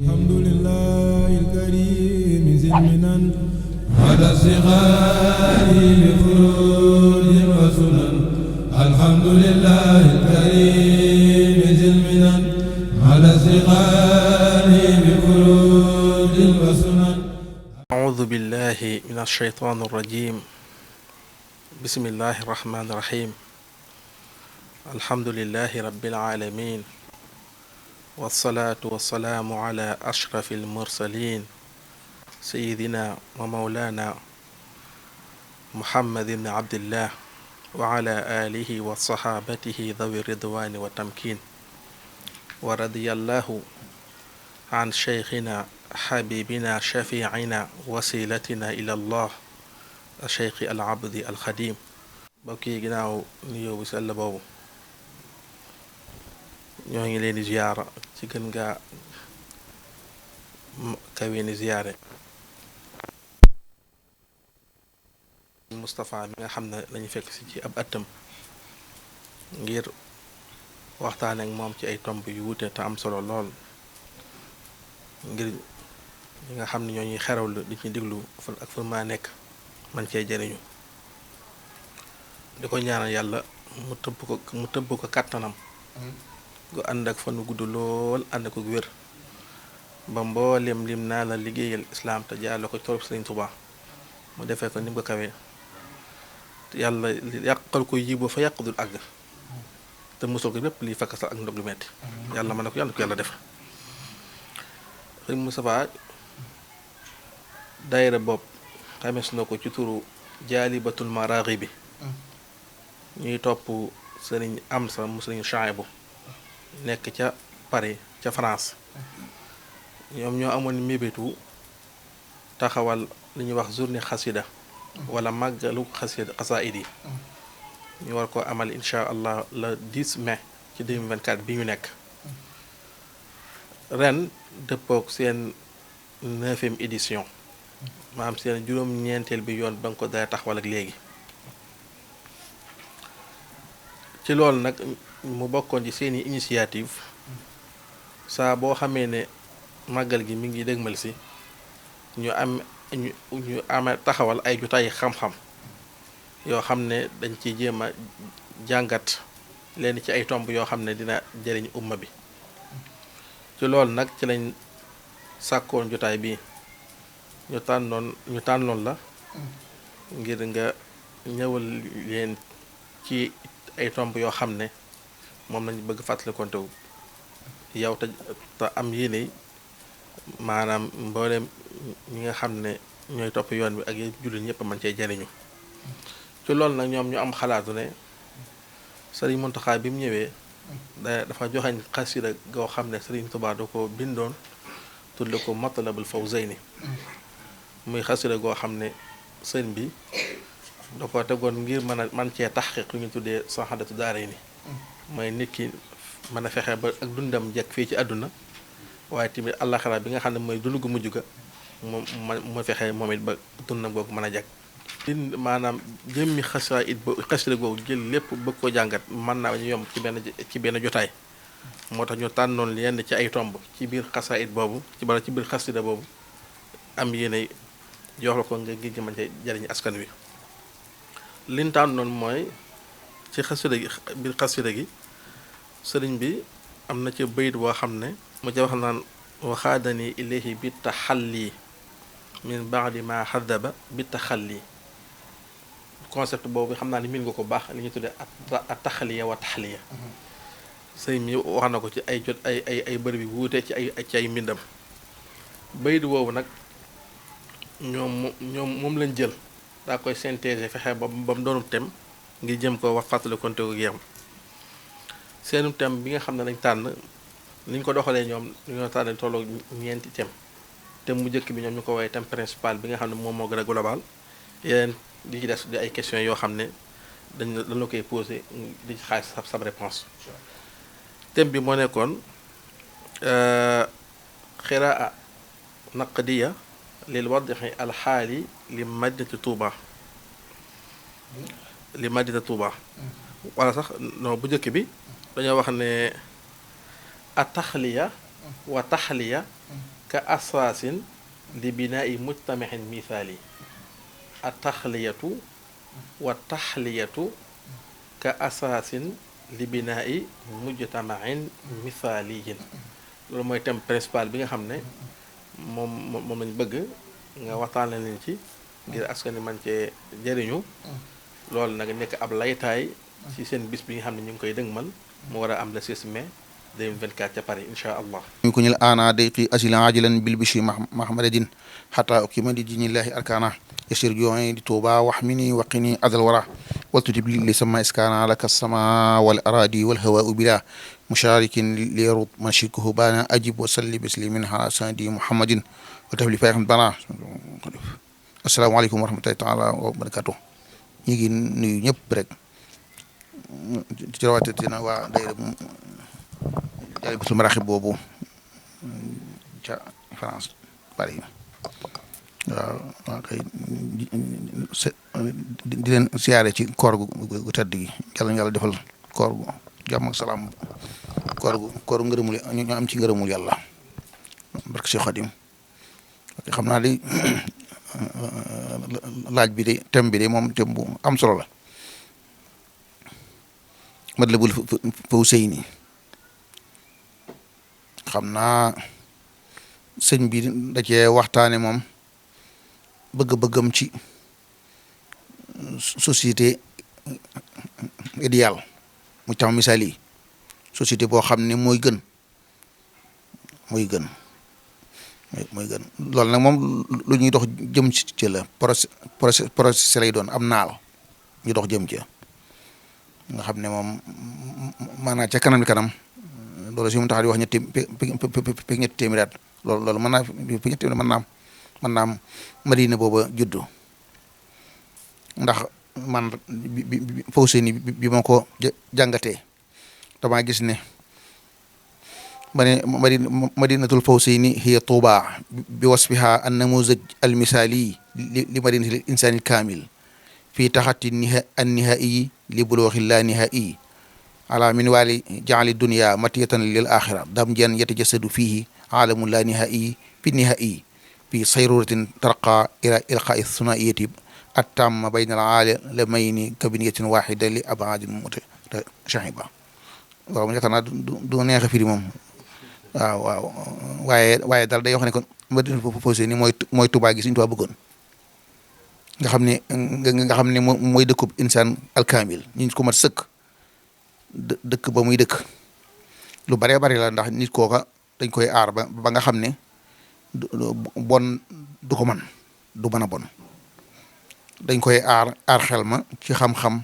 الحمد لله الكريم ذي المنن على الصغار بفروض وسنن. الحمد لله الكريم ذي المنن على الصغار بفروض وسنن. أعوذ بالله من الشيطان الرجيم. بسم الله الرحمن الرحيم. الحمد لله رب العالمين، والصلاة والسلام على أشرف المرسلين سيدنا ومولانا محمد بن عبد الله وعلى آله وصحابته ذوي الرضوان والتمكين. ورضي الله عن شيخنا حبيبنا شفيعنا وسيلتنا إلى الله الشيخ العبد الخديم. bokki ginnaaw nuyoo bu sell boobu ñoo ngi leen di ziyaara ci gën ngaa kawee ni ziyaare Moustapha mi nga xam ne lañu fekk si ci ab ëttam ngir waxtaan ak moom ci ay tomb yu wuute te am solo lool ngir ñi nga xam ne ñoo ñuy xerawlu di ci diglu ak fu ma nekk man cee jëriñu di ko ñaanal yàlla mu tëbb ko kàttanam gu ànd ak fanu gudd lool ànd ko wér ba mboolem lim naa la liggéeyal islaam te jaarale ko torop Sëriñ Tuubaa mu defee ko ni mu ko kawee yàlla yàqal ko yibo fa yàq dul àgg te mosul ko lépp liy fakkasal ak ndog lu metti yàlla mën na ko yàlla def. Sëriñ Moustapha daayira bopp xamees na ko ci turu jaalibatul maraaxibi ñuy topp sëriñ Amsa mu sëriñ Chouaïbou nekk ca Paris ca France. ñoom ñoo amoon mébétu taxawal li ñuy wax journée xasida wala màggalu xasaayid yi ñu war ko amal incha allah le 10 mai ci 2024 bi ñu nekk ren dëppook seen 9e édition maanaam seen juróom-ñeenteel bi yoon ba nga ko dara taxawal ak léegi. ci loolu nag mu bokkoon ci seeni initiative saa boo xamee ne màggal gi mi ngi dëgmal si ñu am taxawal ay jotaay xam-xam yoo xam ne dañ ci jéem a jàngat leen ci ay tomb yoo xam ne dina jëriñ umma bi. ci loolu nag ci lañ sàkkoon jotaay bi ñu tànnoon la ngir nga ñëwal leen ci ay tomb yoo xam ne moom lañ bëgg fàttalikonte wu yow te am yéene maanaam mboolem ñi nga xam ne ñooy topp yoon bi ak yéen jullit ñëpp mën cee jariñu. ci loolu nag ñoom ñu am xalaatu ne Sëriñ Muntaxa bi mu ñëwee dafa joxañ xasida goo xam ne Sëriñ Tuubaa da ko bindoon tudde ko Matlabul Fawzayni muy xasida goo xam ne sëñ bi da ko tegoon ngir man cee taxqiq lu ñu tuddee saxaadatu daarayni mooy nit ki mën a fexe ba ak dundam jekk fii ci àdduna waaye tamit àllaxira bi nga xam ne mooy dund gu mujj ga mu fexe moom it ba dundam googu mën a jekk. maanaam jëmmi xasida googu jël lépp bëgg ko jàngat mën naa ñu yomb ci benn jotaay moo tax ñu tànnoon yenn ci ay tomb ci biir xasaayid boobu ci biir xasida boobu am yéene jox la ko nga ngir mën cee jariñ askan wi. liñ tànnoon mooy ci xasida gi biir xasida gi sëriñ bi am na ci bayit boo xam ne mu ca wax naan waxaadani ilayhi bi taxalli min baadi ma xadaba bi taxalli. concept boobu xam naa ni miin nga ko baax li ñuy tuddee ak taxaliya wa taxaliya sëriñ mi wax na ko ci ay bërëb yu wuute ci ay mbindam. bayit boobu nag moom lañ jël daa koy synthèse fexe ba mu doonu tem ngir jëm ko wax fàttali konte gu yem. seenu tem bi nga xam ne lañ tànn ni ñu ko doxalee ñoom ñoo tànn tolloo ñeenti tem mu njëkk bi ñoom ñu ko woowee thème principal bi nga xam ne moom moo gën a global yeneen di ci des di ay questions yoo xam ne dañ la koy posé di ci xaar sa réponse. thème bi moo nekkoon xiraa naqdiya lil wadixi alxaali li madinati Tuuba wala sax non bu njëkk bi dañoo wax ne a taxliya wa taxliya ka asaasin li binaa'i mujtamain mithaali a taxliyatu wa taxliyatu ka asaasin li binaa'i mujtamain mithaaliyin loolu mooy thème principal bi nga xam ne moom lañ bëgg nga waxtaanal leen ci ngir askan wi man cee jëriñu loolu nag nekk ab laytaay ci seen bis bi nga xam ne ñu ngi koy dëgmal mu war a am le 6 mai 2024 ca Paris incha allah يكون الآن ديقي أسلا عاجلا بالبشر محمد حتى أقيم لدين الله أركانا يسير جوعي لتوبا واحمني وقني أذى الورى ولتجب لي لسما إسكانا لك السماء والأراضي والهواء بلا مشارك ليرد من شركه بانا أجب وسلي بسليم على سيدي محمد وتبلي فاهم بنا السلام عليكم ورحمة الله تعالى وبركاته يجي نيب بريك جرواتنا وداير jaay bisul maraxib boobu ca France Paris waaw kay di leen siyaare ci koor gu tedd gi yàlla na yàlla defal koor gu jàmm ak salaam koor ngërëmul ñu am ci ngërëmul yàlla barke Cheikh Khadim xam naa di laaj bi de thème bi de moom thème bu am solo la Matlabul Fawzayni xam naa sëñ bi da cee waxtaane moom bëgg-bëggam ci société idéale mu tam misaal yi société boo xam ne mooy gën loolu nag moom lu ñuy dox jëm ci la procès lay doon am naal ñu dox jëm ci nga xam ne moom maanaam ca kanam loolu si mu tax di wax ñetti téeméeri at loolu mën naa fi ñetti téeméeri mën naa am Madina booba juddu ndax man Fawzayni bi ma ko jàngatee damaa gis ne madinatul Fawzayni hiya Tuuba bi wasfiha an-namuzaj al-misali li madinatil insani al-kamil fi taxati an-nihai li bulughi la nihai على منوال جعل الدنيا متية للآخرة دمجا يتجسد فيه عالم لا نهائي في النهائي في صيرورة ترقى إلى إلقاء الثنائية التامة بين العالمين كبنية واحدة لأبعاد متشعبة waaw yaakaar naa du neex a firi moom waaw waaye daal day wax ne kon Madinatul Fawzayni mooy Tuubaa gi Sëñ Tuubaa bëggoon nga xam ne mooy dëkkub insaan alkaamil ñu ko mat sëkk dëkk ba muy dëkk lu baree bari la ndax nit kooka dañ koy aar ba nga xam ne bon du ko mën a bon dañ koy aar xel ma ci xam-xam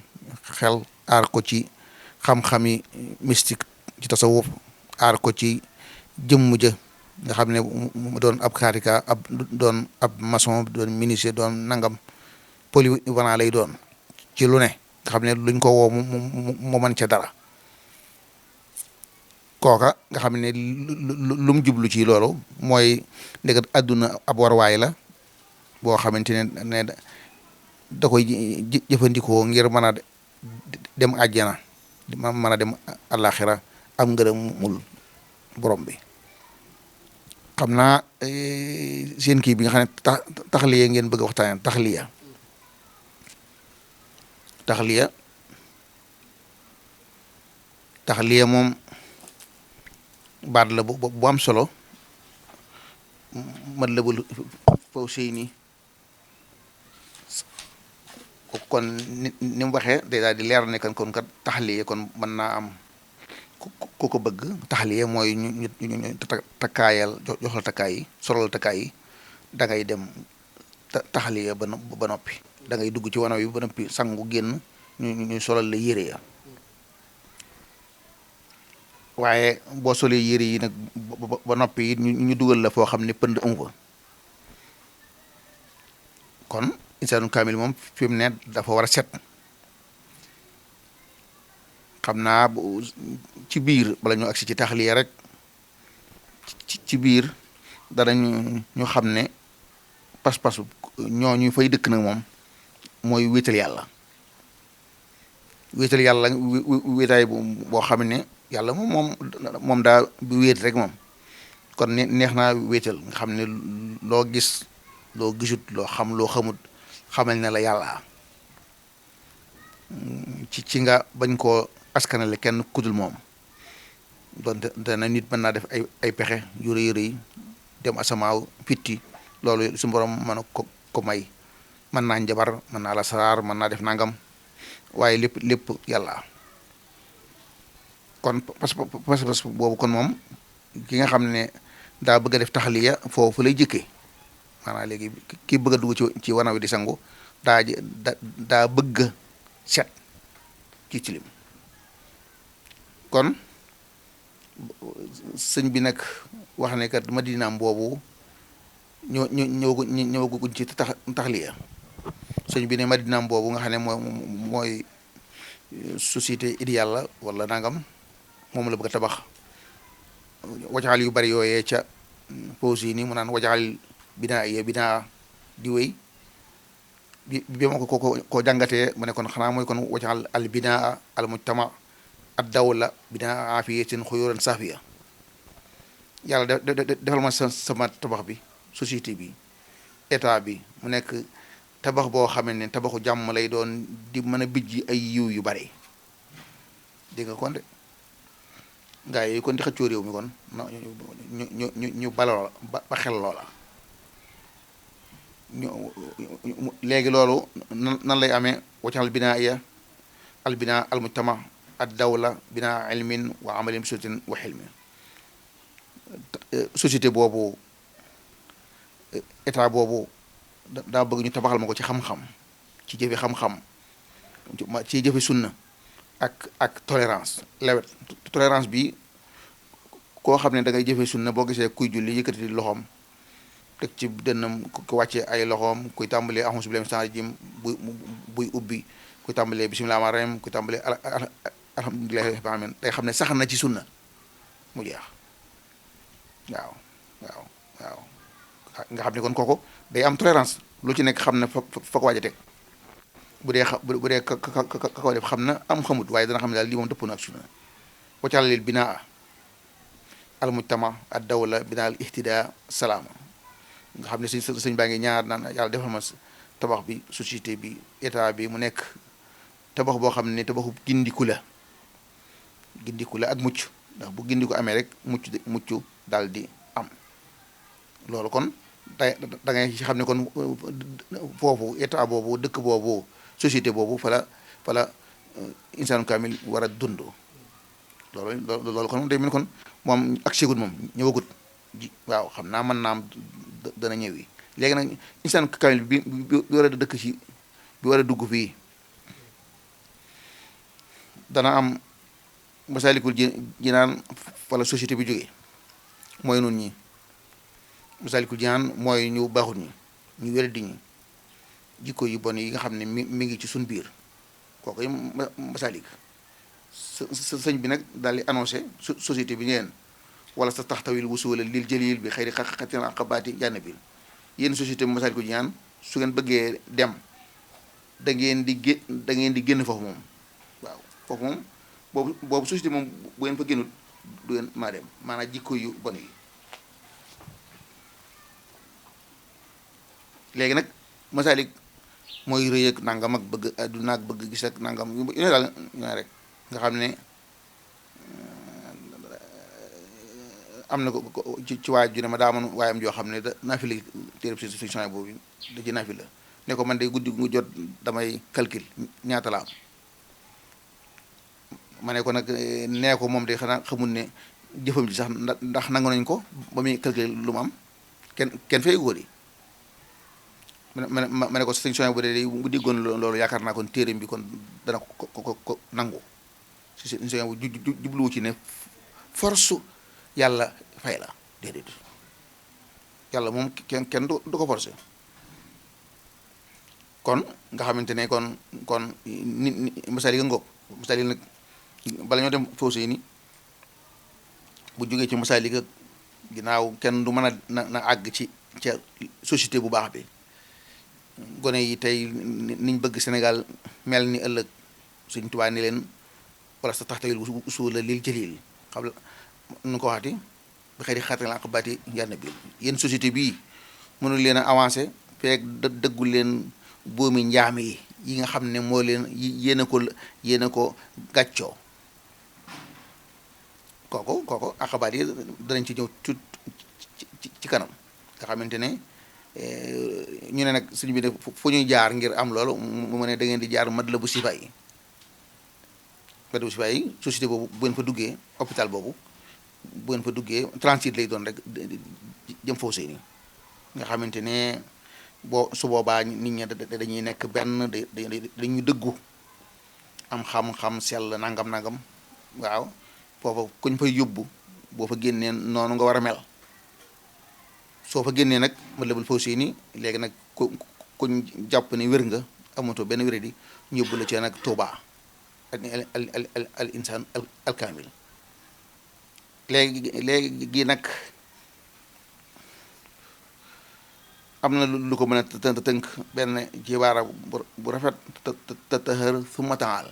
xel aar ko ci xam-xami mystique ci tasawuf aar ko ci jëmm ja nga xam ne mu doon ab kaarika doon ab maçon doon menuisier doon nangam polyvalent lay doon ci lu ne nga xam ne luñ ko woo mu mën ca dara kooka nga xam ne lu mu jublu ci loolu mooy ndeket àdduna ab warwaay la boo xamante ne da koy jëfandikoo ngir mën a dem àjjana mën a dem àllaaxira am ngërëmul borom bi xam naa seen kii bi nga xam ne taxliya ngeen bëgg a waxtaanee taxliya moom baat la bu am solo Matlabul Fawzayni kon ni mu waxee day daal di leer ne kon kat taxliya kon mën naa am ku ko bëgg taxliya mooy ñu takkaayal jox la takkaay yi solal takkaay yi da ngay dem taxliya ba noppi da ngay dugg ci wanaw yi ba noppi sangu génn ñu solal la yére ya waaye boo solee yére yi nag ba noppi it ñu dugal la foo xam ne pënd amu fa kon insaanu kaamil moom fi mu ne dafa war a set xam naa ci biir bala ñu agsi ci taxliya rek ci biir danañu xam ne pas-pasu ñooñu fay dëkk nag moom mooy wéetal yàlla wéetaay boo xam ne yàlla moom daa bu wéet rek moom kon neex naa wéetal nga xam ne loo gis loo gisut loo xam loo xamut xamal ne la yàlla ci nga bañ koo askanale kenn kudul moom donte dana nit mën naa def ay pexe yu rëy rëy dem asamaaw pitti loolu su borom mën a ko may mën naa njabar mën naa la saraar mën naa def nangam waaye lépp yàlla kon pas boobu kon moom ki nga xam ne daa bëgg a def taxaliya foofu lay jëkkee maanaam léegi kii bëgg a dugg ci wana wi di sangu daa bëgg set ci tilim kon sëñ bi nag wax ne kat madinaam boobu ñëwaguñ ci taxliya sëñ bi ne madinaam boobu nga xam ne mooy société idéale la wala nangam moom la bëgg a tabax wajaxal yu bari yooyee ca pause yi nii mu naan wajaxal binaa yee binaa di wéy bi ma ko jàngatee mu ne kon xanaa mooy kon wajaxal al binaa al mujtama ad dawla binaa afiyatin xuyuran safiya yàlla defal ma sama tabax bi société bi état bi mu nekk tabax boo xamee ne tabaxu jàmm lay doon di mën a bijji ay yiw yu bari dégg nga kon de gaa yi kon di xëccoo réew mi kon ñu baloo ba xel loola léegi loolu nan lay amee waccaxal binaa iya al binaa al mujtama ad dawla binaa ilmin wa amalin bi sutin wa xilmi société boobu état boobu daa bëgg ñu tabaxal ma ko ci xam-xam ci jëfe xam-xam ci jëfe sunna ak tolérance lewet tolérance bi koo xam ne da ngay jëfe sunna boo gisee kuy julli yëkkati loxoom teg ci dënnam ku wàccee ay loxoom kuy tàmbalee a'uuzu billaahi mina shaytaani rajiim buy ubbi kuy tàmbalee bismillaahi rahmaani rahiim kuy tàmbalee alhamdulillaahi rabbil aalamiin day xam ne sax na ci sunna mu jeex waaw nga xam ne kon kooku day am tolérance lu ci nekk xam ne fa ko waaj a teg bu dee ka ko def xam na am xamut waaye dana xam ne daal lii moom dëpp na ak sunna waccaala lil binaa al mujtama ad dawla binaa al ihtidaa salaama nga xam ne sëñ baa ngi ñaar naan yàlla defal ma tabax bi société bi état bi mu nekk tabax boo xam ne tabaxu gindiku la ak mucc ndax bu gindiku amee rek mucc daal di am loolu kon da ngay ci xam ne kon foofu état boobu dëkk boobu société boobu fala insaanu kaamil war a dund loolu kon day mel kon moom ak ségut moom ñëwagut waaw xam naa mën naam dana ñëwi léegi nag insaanu kaamil bi war a dëkk ci bi war a dugg fii dana am Masaalikul Jinaan wala société bi jógee mooy nun ñi Masaalikul Jinaan mooy ñu baaxut ñi ñu wéradi ñi jikko yu bon yi nga xam ne mi ngi ci suñ biir kooku Masaalik sëñ bi nag daal di annoncé société bi ñeen wala sa taxtawil wusula lil jëlil bi xëy na xatin aqabaati jànnabil yéen société bi Masaalikul Jinaan su ngeen bëggee dem da ngeen di génn foofu moom waaw foofu moom boobu société moom bu ngeen fa génnut du ngeen maa dem maanaam jikko yu bon yi léegi nag Masaalik mooy rëy ak nangam ak bëgg àdduna ak bëgg gis ak nangam yu ne daal ñu ne rek nga xam ne am na ko ci waay ju ne ma daa amoon waayam joo xam ne da naafila téereb si solution boobu da ci naafila ne ko man de guddi gu jot damay calcul ñaata la am ma ne ko nag nee ko moom de xanaa xamul ne jëfam ji sax ndax nangu nañ ko ba muy calcul lu mu am kenn fay góor yi ma ne ko solution bu dee bu diggoon loolu yaakaar naa kon téereem bi kon dana ko nangu si solution bu jubluwu ci ne force yàlla fay la déedéet yàlla moom kenn du ko forcé kon nga xamante ne kon nit Masaalik nga ngoog Masaalik nag bala ñoo dem fausse yi ni bu jógee ci Masaalik ak ginnaaw kenn du mën a na àgg ci ca société bu baax bi gone yi tey niñ bëgg Sénégal mel ni ëllëg Sëñ Tuubaa ni leen wala sa taxtawil usuula lil jaliil xam la nu ko waxati bi xëy di xaatal aqabaati njann bi yéen société bii mënul leen a avancé feek dëggul leen boomi njaam yi nga xam ne moo leen yéen a ko gàccoo kooku aqabaat yi danañ ci ñëw ci kanam nga xamante ne ñu ne nag suñu bi ne fu ñuy jaar ngir am loolu mu ne da ngeen di jaar Matlabu Chifaay yi société boobu bu ngeen fa duggee hôpital boobu bu ngeen fa duggee transit lay doon rek jëm foofu seeni nga xamante ne su boobaa nit ñi dañuy nekk benn dañuy dëggu am xam-xam sell nangam waaw foofa kuñ fay yóbbu boo fa génnee noonu nga war a mel soo fa génnee nag Matlabul Fawzayni léegi nag kuñ jàpp ne wér nga amatoo benn wéradi ñu yóbbu la ci nag Tuubaa al insaan al kaamil léegi nag am na lu ko mën a tënk benn jibaara bu rafet te tëhër summa taal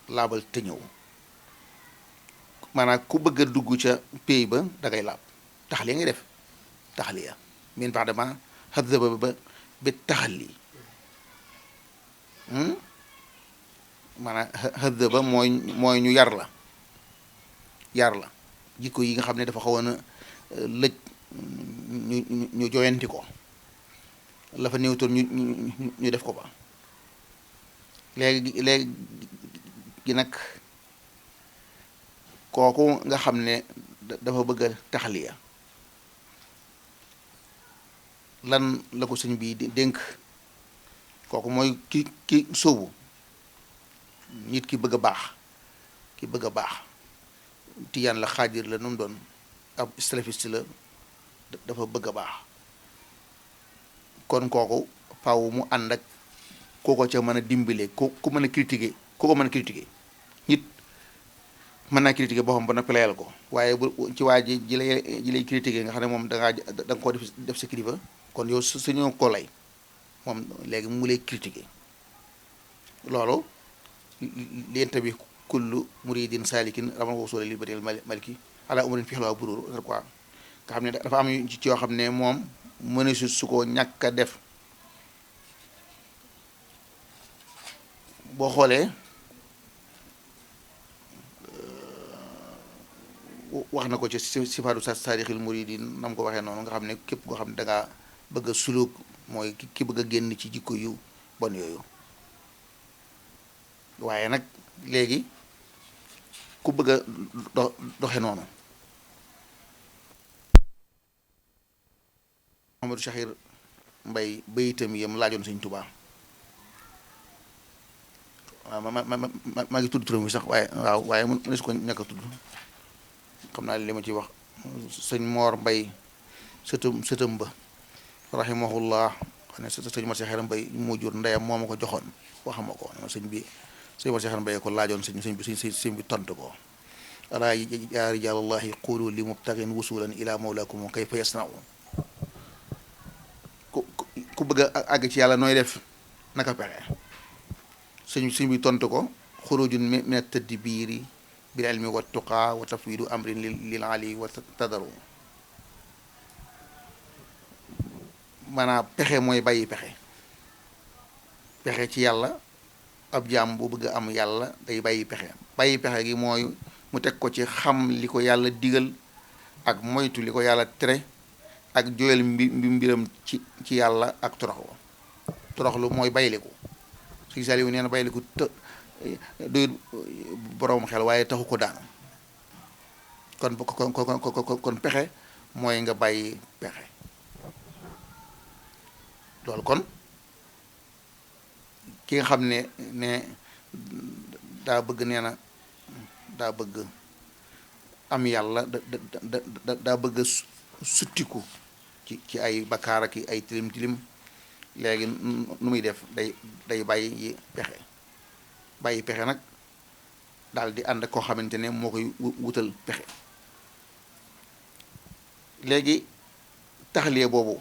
laabal te ñëw maanaam ku bëgg a dugg ca pays ba da ngay laab taxali ngay def taxaliya min baax dama xadaba ba taxali maanaam xadaba mooy ñu yar la jikko yi nga xam ne dafa xawoon a lëj ñu joyanti ko la fa néewtoon ñu def ko ba léegi nag kooku nga xam ne dafa bëgg a taxaliya lan la ko sëñ bi dénk kooku mooy ki sóobu nit ki bëgg a baax tiyaan la xaadir la nu mu doon ab salafiste la dafa bëgg a baax kon kooku faaw mu ànd ak kooko ca mën a dimbale ku mën a critiquer kooko mën a critiquer nit mën naa critiquer boo xam ba noppi layal ko waaye bu ci waa ji lay critiquer nga xam ne moom da nga koo def sa kilifa kon yow suñu ko lay moom léegi mu lay critiquer loolu leenta bi kullu muridin salikin ramal wasula lil batil maliki ala umrin fi xalwa burur quoi nga xam ne dafa am ci yoo xam ne moom mëne su ko ñàkk a def boo xoolee wax na ko ci sifaatu saadixil muridin nam ko waxee noonu nga xam ne képp koo xam ne dangaa bëgg a suluk mooy ki bëgg a génn ci jikko yu bon yooyu waaye nag léegi ku bëgg a doxe noonu Amadou Sakhir Mbay bayitam yam laajoon Sëñ Tuubaa waaw maa ngi tudd turam bi sax waaye mu ne su ko ñàkk a tudd xam naa li ma ci wax sëñ Moor Mbay sëtëm ba rahimahullah xam ne sëñ Mor Sakhir Mbay mu jur ndeyam moo ma ko joxoon waxama ko ne sëñ Mor Sakhir Mbay ko laajoon sëñ bi tontu ko alaa yaa rijaalallahi qulu li mubtagin wusulan ila mawlakum kayfa yasnau ku bëgg a àgg ci yàlla nooy def naka pexe sëñ bi tontu ko xurujun min at-tadbiri bil ilmi wa tuqa wa tafwidu amrin lil ali wa tadaru maanaam pexe mooy bàyyi pexe ci yàlla ab jaam bu bëgg am yàlla day bàyyi pexe gi mooy mu teg ko ci xam li ko yàlla digal ak moytu li ko yàlla tere ak jooyal mbiram ci yàlla ak toroxlu mooy bayliku Sëñ Saaliw nee na bayliku doyut boroom xel waaye taxu ko daanu kon pexe mooy nga bàyyi pexe loolu kon ki nga xam ne daa bëgg am yàlla daa bëgg suttiku ci ay bakkaar ak ay tilim léegi nu muy def day bàyyi pexe nag daal di ànd ak koo xamante ne moo koy wutal pexe léegi taxaliya boobu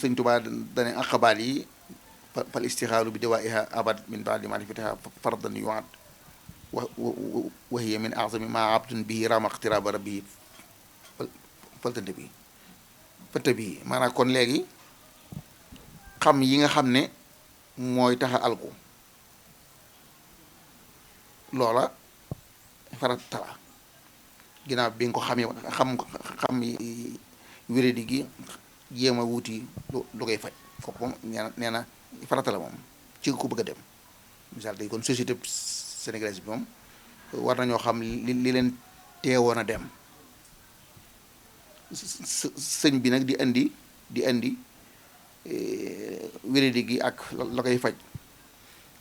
sëñ Tuubaa dane aqabaal yi fal istixaalu bi dawaiha abad min baadi marifatiha fardan yuad wa hiya min a'zami ma abdun bihi rama iqtiraba rabbihi faltante bi fëtte bi maanaam kon léegi xam yi nga xam ne mooy taxa alku loola farata la ginnaaw bi nga ko xamee xam wéradi gi jéem a wuti lu koy faj kooku moom nee na farata la moom ci ko bëgg a dem misaal tey kon société sénégalaise bi moom war nañoo xam li leen teewoon a dem sëñ bi nag di indi wéradi gi ak la koy faj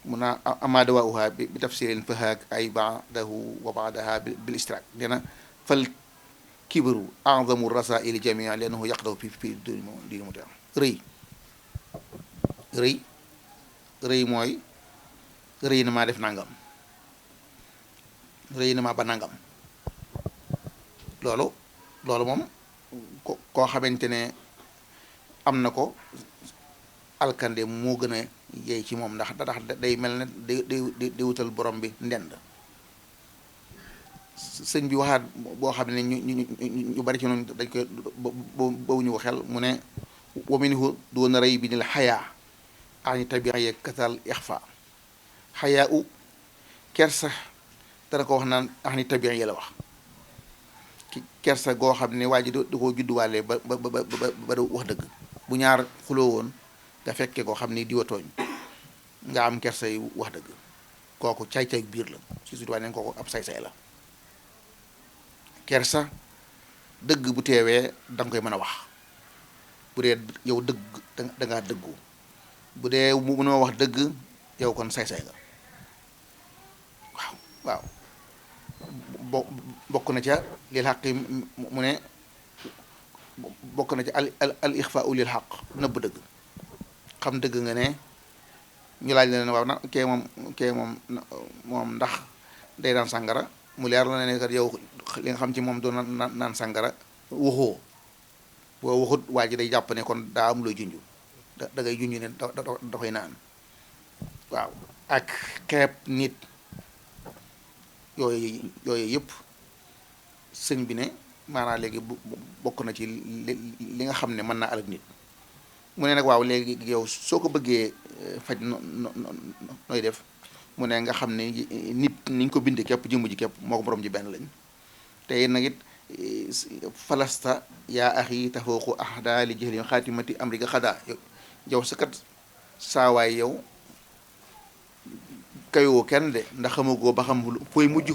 mun naa amaada waa uha bi tafsirin fahaak ay baadahu wa baadaha bil istiraak nee na fal kibaru a'zamu rasaili jamia liannahu yaqdahu fi diini mu teem rëy mooy rëy na maa def nangam rëy na maa ba nangam loolu moom koo xamante ne am na ko alkande moo gën a yey ci moom ndax day mel ne day wutal borom bi ndend sëñ bi waxaat boo xam ne ñu bari ci noonu dañ koy bawuñu ko xel mu ne wa minhu doona rey bi nil xayaa ani tabia ye katal ixfa xayaa u kersa dana ko wax naan ani tabia yi la wax kersa goo xam ne waa ji da koo judduwaale ba wax dëgg bu ñaar xuloo woon nga fekke koo xam ne diwa tooñ nga am kersa yi wax dëgg kooku caay-caay biir la si surtout neen kooku ab say-say la kersa dëgg bu teewee da nga koy mën a wax bu dee yow dëgg da ngaa dëggu bu dee mu mënoo wax dëgg yow kon say-say nga waaw bokk na ca lil xaq mu ne bokk na ca al ixfaau lil xaq nëbb dëgg xam dëgg nga ne ñu laaj la ne waaw na kee moom ndax day naan sàngara mu leer la ne kat yow li nga xam ci moom doon naan sàngara waxoo boo waxut waa ji day jàpp ne kon daa am looy junju da ngay junju ne da koy naan waaw ak xeeb nit yooyu yëpp sëñ bi ne maanaam léegi bokk na ci li nga xam ne mën naa alak nit mu ne nag waaw léegi yow soo ko bëggee faj nooy def mu ne nga xam ne nit ni ñu ko bindee képp jëmm ji képp moo ko borom ji benn lañ te nag it falasta yaa axi tafooqu ahda li jëli xaatimati amrika xadaa yow sa kat saawaay yow kayoo kenn de ndax xamagoo ba xam fooy mujj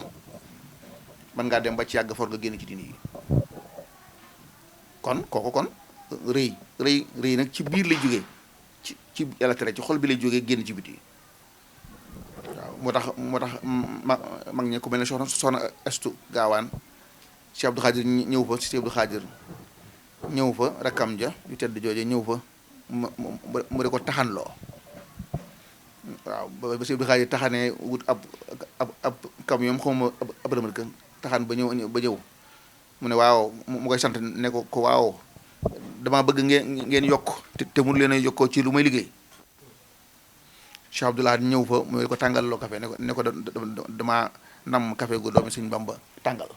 man ngaa dem ba ci yàgg for nga génn ci diini yi kon kooku kon rëy nag ci biir lay jógee ci yàlla tere ci xol bi lay jógee génn ci biti waaw moo tax mag ñe ku mel ne soxna Astu Gaawaan Cheikh Abdou Khadir ñëw fa Cheikh Abdou Khadir ñëw fa rakkam ja yu tedd jooje ñëw fa mu de ko taxanloo waaw ba Cheikh Abdou Khadir taxanee wut ab camion xawma ab remarque taxan ba ñëw mu ne waaw mu koy sant ne ko waaw dama bëgg ngeen yokk te mun leen a yokkoo ci lu may liggéey Cheikh Abdoulaye ñëw fa mu ko tàngal loo café ne ko dama nam café gu doomi Sëñ Bamba tàngal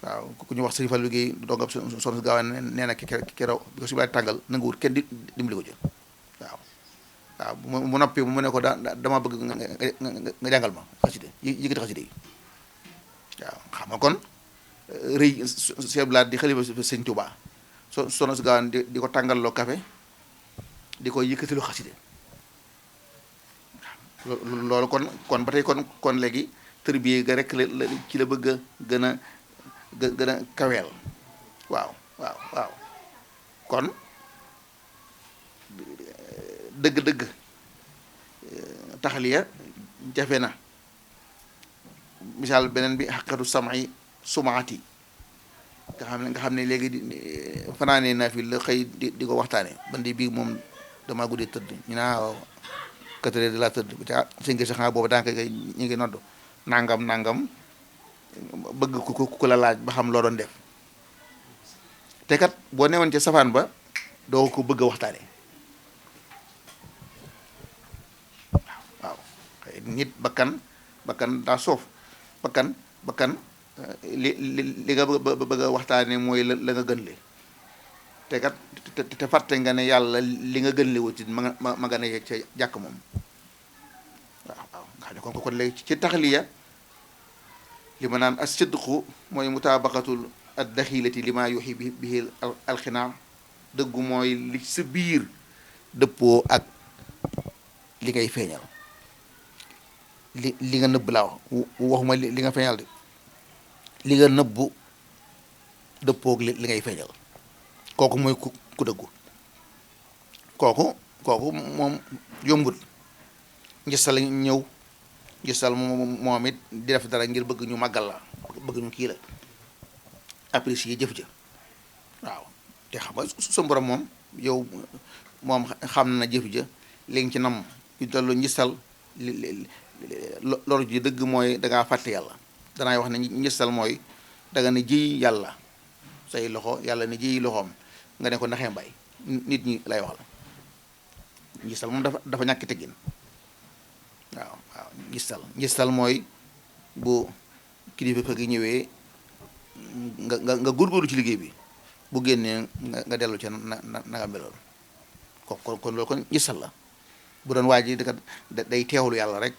waaw ku ñu wax Sëñ Fallu liggéey doongab Soxna Gaawaan nee na keroog bi ko si bilaay tàngal na nga wut kenn dimbali ko jël waaw mu noppi mu ne ko dama bëgg nga jàngal ma xaside yëkkati xaside yi waaw xam nga kon rëy Cheikh Abdoulaye di xalifa Sëñ Tuubaa Soxna Gaawaan di ko tàngal loo café di ko yëkkatilu xaside loolu kon ba tey kon léegi tërbiye ga rek la ci la bëgg a gën a kaweel waaw kon dëgg-dëgg taxaliya jafe na misaal beneen bi xaqatu samay sumaati nga xam ne léegi fanaanee naa fi la xëy di ko waxtaane bandi bii moom damaa guddee tëdd ñu naa waaw 4 heures de la tëdd bu ca sëñ sax boobu daanaka ñu ngi nodd nangam bëgg ku la laaj ba xam loo doon def te kat boo newoon ca safaan ba doo ko bëgg a waxtaane waaw nit bakkan bakkan daa soof bakkan li nga bëgg a waxtaane mooy la nga gën le te kat te fàtte nga ne yàlla li nga gën le wuti ma nga ne ca jàkk moom waaw nga xam ne kon léegi ci taxliya li ma naan as-sidqu mooy mutabaqatul ad-daxilati li ma yuxi bihi alxinaa dëggu mooy li sa biir dëppoo ak li ngay feeñal li nga nëbb laa waxuma li nga feeñal de li nga nëbbu dëppoog li ngay feeñal kooku mooy ku dëggu kooku moom yombut ngistal ñëw ngistal moom it di def dara ngir bëgg ñu màggal la bëgg ñu kii la apprécier jëf ja waaw te xam nga su borom moom yow moom xam na jëf ja léegi ci nam ñu tollu ngistal loolu ji dëgg mooy dangaa fàtte yàlla danaay wax ne ngistal mooy danga ne jiy yàlla say loxo yàlla ne jiy loxoom nga ne ko naxee mbay nit ñi lay waxal ngistal moom dafa ñàkk teggin waaw ngistal mooy bu kilifa gi ñëwee nga góorgóorlu ci liggéey bi bu génnee nga dellu ca na nga meloon kon loolu kon ngistal la bu doon waa ji day teewlu yàlla rek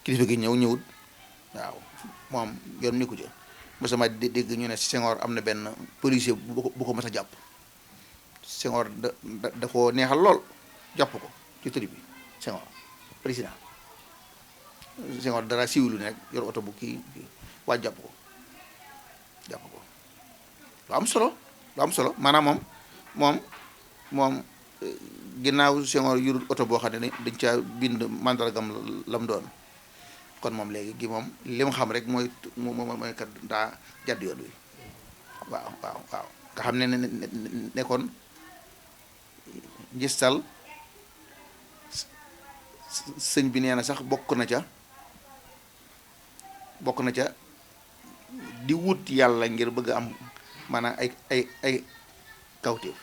kilifa gi ñëwut waaw moom yoon nekku ca ba sama dégg ñu ne Senghor am na benn policier bu ko mas a jàpp Senghor da ko neexal lool jàpp ko ci tëri bi Senghor président Senghor dara siwilu ne rek yor oto bu kii waa jàpp ko lu am solo maanaam moom ginnaaw Senghor yurul oto boo xam ne dañ caa bind mandargam lam doon kon moom léegi gi moom li mu xam rek mooy kat daa jàdd yoon wi waaw nga xam ne kon ngistal sëñ bi nee na sax bokk na ca di wut yàlla ngir bëgg am maanaam ay kawtéef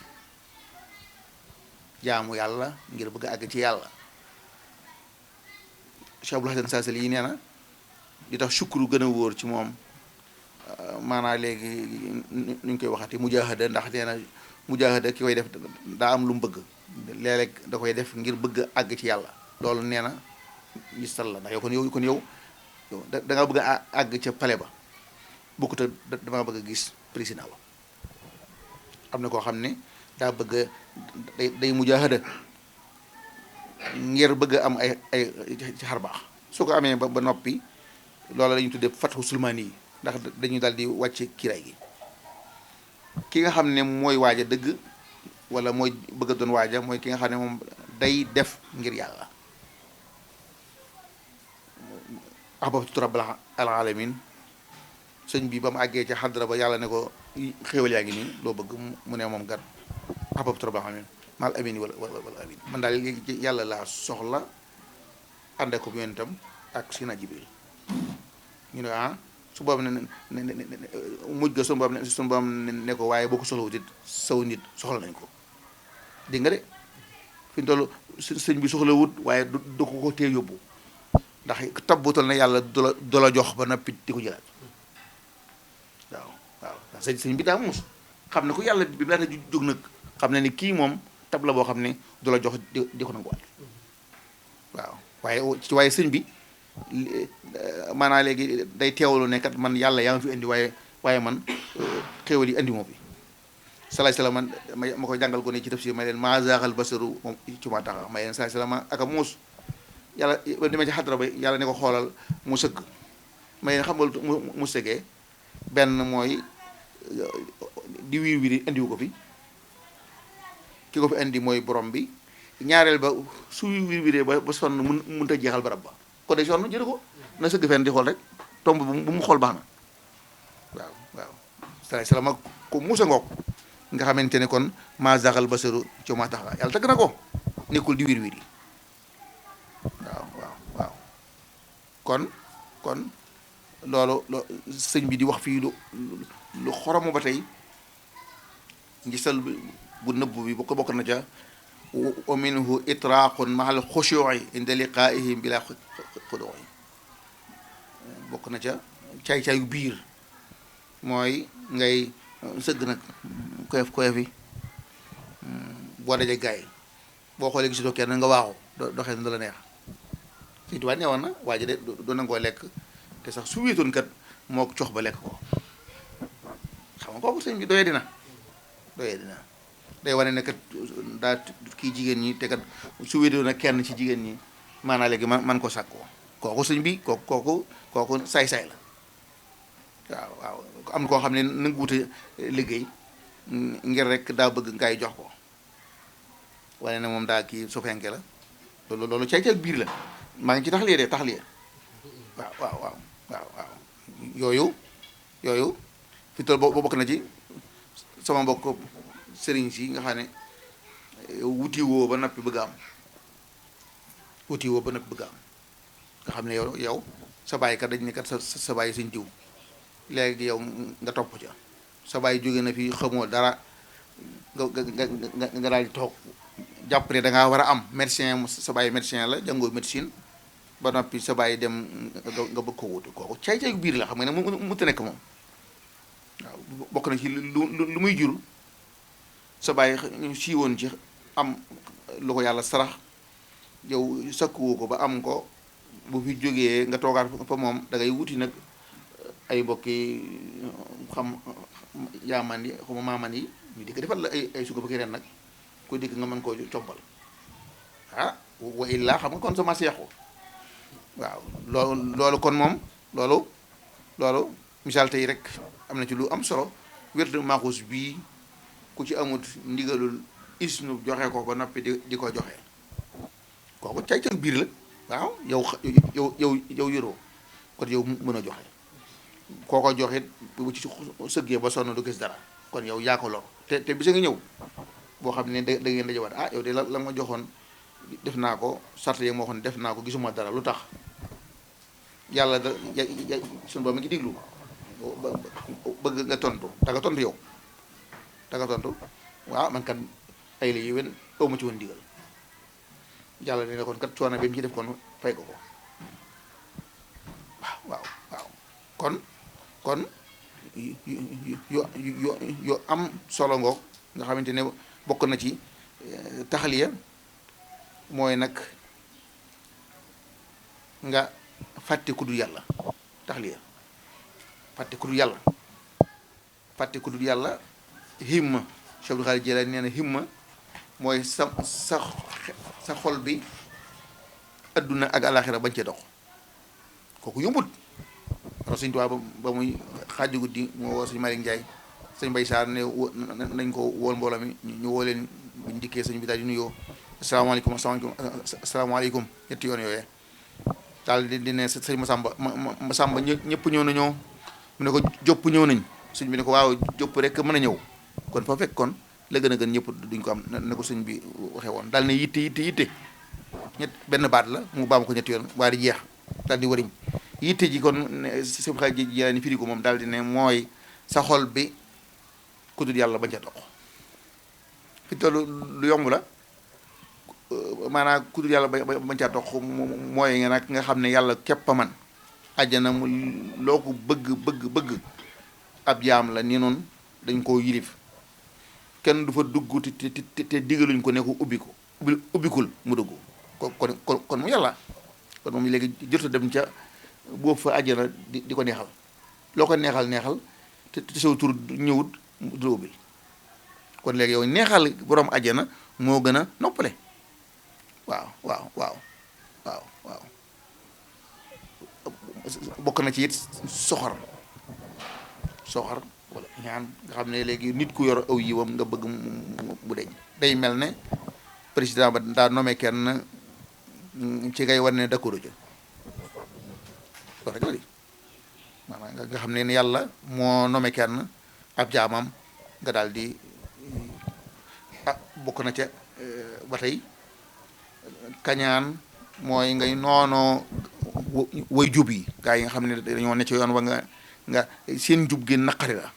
jaamu yàlla ngir bëgg àgg ci yàlla Cheikh Abdul Hasan Saasali yi nee na di tax sukuru gën a wóor ci moom maanaam léegi nuñ koy waxati mujaahada ndax nee na mujaahada ki koy def daa am lu mu bëgg léeg-léeg da koy def ngir bëgg àgg ci yàlla loolu nee na ngistal la ndax yow kon yow da nga bëgg a àgg ca pale ba bokkut a dama bëgg a gis président ba am na koo xam ne daa bëgg day mujaahada ngir bëgg am ay ci xar baax su ko amee ba noppi loola la ñuy tuddee fatxu sulmaani yi ndax dañuy daal di wàcce kiiraay gi ki nga xam ne mooy waaja dëgg wala mooy bëgg a doon waaja mooy ki nga xam ne moom day def ngir yàlla ahbabtu rabbal alamin sëñ bi ba mu àggee ca xadra ba yàlla ne ko xéewal yaa ngi nii loo bëgg mu ne moom gat ahbabtu rabbal alamin mal amin wala amin man daal yàlla laa soxla ànd ak yonentam ak sina jibril ñu ne su boobu ne mujj ga su boobu ne ko waaye boo ko soxla wutit saw nit soxla nañ ko dégg nga de fi ñu toll sëñ bi soxla wut waaye du ko tee yóbbu ndax tabbutal na yàlla du la jox ba noppi di ko jëlaat waaw ndax sëñ bi daa muus xam ne ko yàlla bi laata jóg nag xam ne ni kii moom tab la boo xam ne du la jox di ko nanguwaat waaw waaye sëñ bi maanaam léegi day teewlu ne kat man yàlla yaa ma fi indi waaye man xéwal yi indi moo bi salaay salaam ma koy jàngal gone ci tafsir may leen maa zaaxal basaru moom ci ma taxa may leen salaay salaam ak a muus yàlla ba demee ci xadra ba yàlla ne ko xoolal mu sëgg may leen xam nga mu sëggee benn mooy di wiir wiiri indiwu ko fi ki ko fi indi mooy borom bi ñaareel ba su wiir wiiree ba sonn mënut a jeexal barab ba ko day sonn jële ko na sëgg fenn di xool rek tomb bu mu xool baax na waaw salaay salaam ak ko muusa ngoog nga xamante ne kon maa zaxal basaru ci ma tax la yàlla tagg na ko nekkul di wiir wiir yi waaw kon loolu sëñ bi di wax fii lu xoromu ba tey ngisal bu nëbb bi bu ko bokk na ca wa minhu itraaqun mahal xushuu'i inda liqaa'ihim bila xuduu'i bokk na ca caay-caayu biir mooy ngay sëgg nag koyof yi boo dajee gaay boo xoolee gisutoo kenn nga waaxu doxee na da la neex Sëñ Tuubaa nee woon na waa ji de du nangoo lekk te sax su wéetoon kat moo cox ba lekk ko xam nga kooku sëñ bi doyee dina day wane ne kat daa kii jigéen ñi te kat su wéetoon nag kenn ci jigéen ñi maanaa léegi man ko sàkkoo kooku sëñ bi kooku saay-saay la waaw am na koo xam ne nangu wute liggéey ngir rek daa bëgg ngay jox ko wane ne moom daa kii su fenke la loolu caay-caay biir la maa ngi ci taxliya waaw yooyu fi toll boo bokk na ci sama mbokk sëriñ si nga xam ne wuti woo ba noppi bëgg am nga xam ne yow sa baay kat dañ ne kat sa baay suñ diw léegi yow nga topp ca sa baay jóge na fi xamoo dara nga daal di toog jàpp ne da ngaa war a am médecin sa baay médecin la jàngoo médecine ba noppi sa baay dem nga bëgg ko wutu kooku caay-caay biir la xam nga ne mu ta nekk moom waaw bokk na ci lu muy jur sa baay siiwoon ci am lu ko yàlla sarax yow sakkuwoo ko ba am ko bu fi jógee nga toogaat fa moom da ngay wuti nag ay mbokki xam yaaman yi xuma maaman yi ñu dikk defal la ay suga baki ren nag ku dikk nga mën koo compal wa illaa xam nga kon sama seexu waaw loolu kon moom loolu misaal tey rek am na ci lu am solo wérdu maaxuus bii ku ci amut ndigalul isnu joxe ko ba noppi di ko joxe kooku cay-cay biir la waaw yow yoroo kon yow mën a joxe kooko joxit bu ci sëggee ba sonn du gis dara kon yow yaa ko lor te bisa nga ñëw boo xam ne da ngeen dajawaat yow de la ma joxoon def naa ko sart yi moo xam ne def naa ko gisuma dara lu tax yàlla suñu borom mi ngi diglu bëgg nga tontu da nga tontu yow waaw man kat ay la yéwén awma ci woon digal yàlla ne kon kat coono bi mu ci def kon fay ko waaw kon yu am solo ngoog nga xamante ne bokk na ci taxaliya mooy nag nga fàtte ku dul yàlla taxaliya fàtte ku dul yàlla himma Cheikh Abdul Xaadir Jilaani nee na himma mooy sa xol bi adduna ak alaxira bañ cee dox kooku yombut alors Sëñ Tuubaa ba muy xaaju guddi moo woo sëñ Malick Ndiaye sëñ Mbay Saar ne nañ ko wool mbooloo mi ñu woo leen buñ dikkee sëñ bi daal di nuyoo asalaamaaleykum ñetti yoon yooyee daal di ne sëñ Masamba ñëpp ñëw nañoo mu ne ko jopp ñëw nañ sëñ bi ne ko waaw jopp rek mën a ñëw kon fa fekk kon la gën a gën ñëpp duñ ko am ne ko sëñ bi waxee woon daal ne yitte benn baat la mu baam ko ñetti yoon waa di jeex daal di wariñ yitte ji kon sëñ xaaj ji ni firi ko moom daal di ne mooy sa xol bi ku dul yàlla bañ ca dox fi tollu lu yomb la maanaam ku dul yàlla bañ caa dox mooy nga nag nga xam ne yàlla képp a man àjjana mu loo ko bëgg ab jaam la ni noonu dañ koo yilif kenn du fa dugg te digaluñ ko ne ko ubbikul mu dugg kon mu yàlla kon moom léegi jot a dem ca boobu fa àjjana di ko neexal loo ko neexal te saw tur ñëwut du la ubbil kon léegi yow neexal borom àjjana moo gën a noppale waaw bokk na ci it soxor wala ñaan nga xam ne léegi nit ku yor aw yiwam nga bëgg mu deñ day mel ne président ba daa nommé kenn ci ngay war ne d'accord ja loolu rek la di maanaam nga xam ne yàlla moo nommé kenn ab jaamam nga daal di bokk na ca ba tey kañaan mooy ngay noonoo way jub yi gaa yi nga xam ne dañoo ne ci yoon wa nga seen jub gi naqari la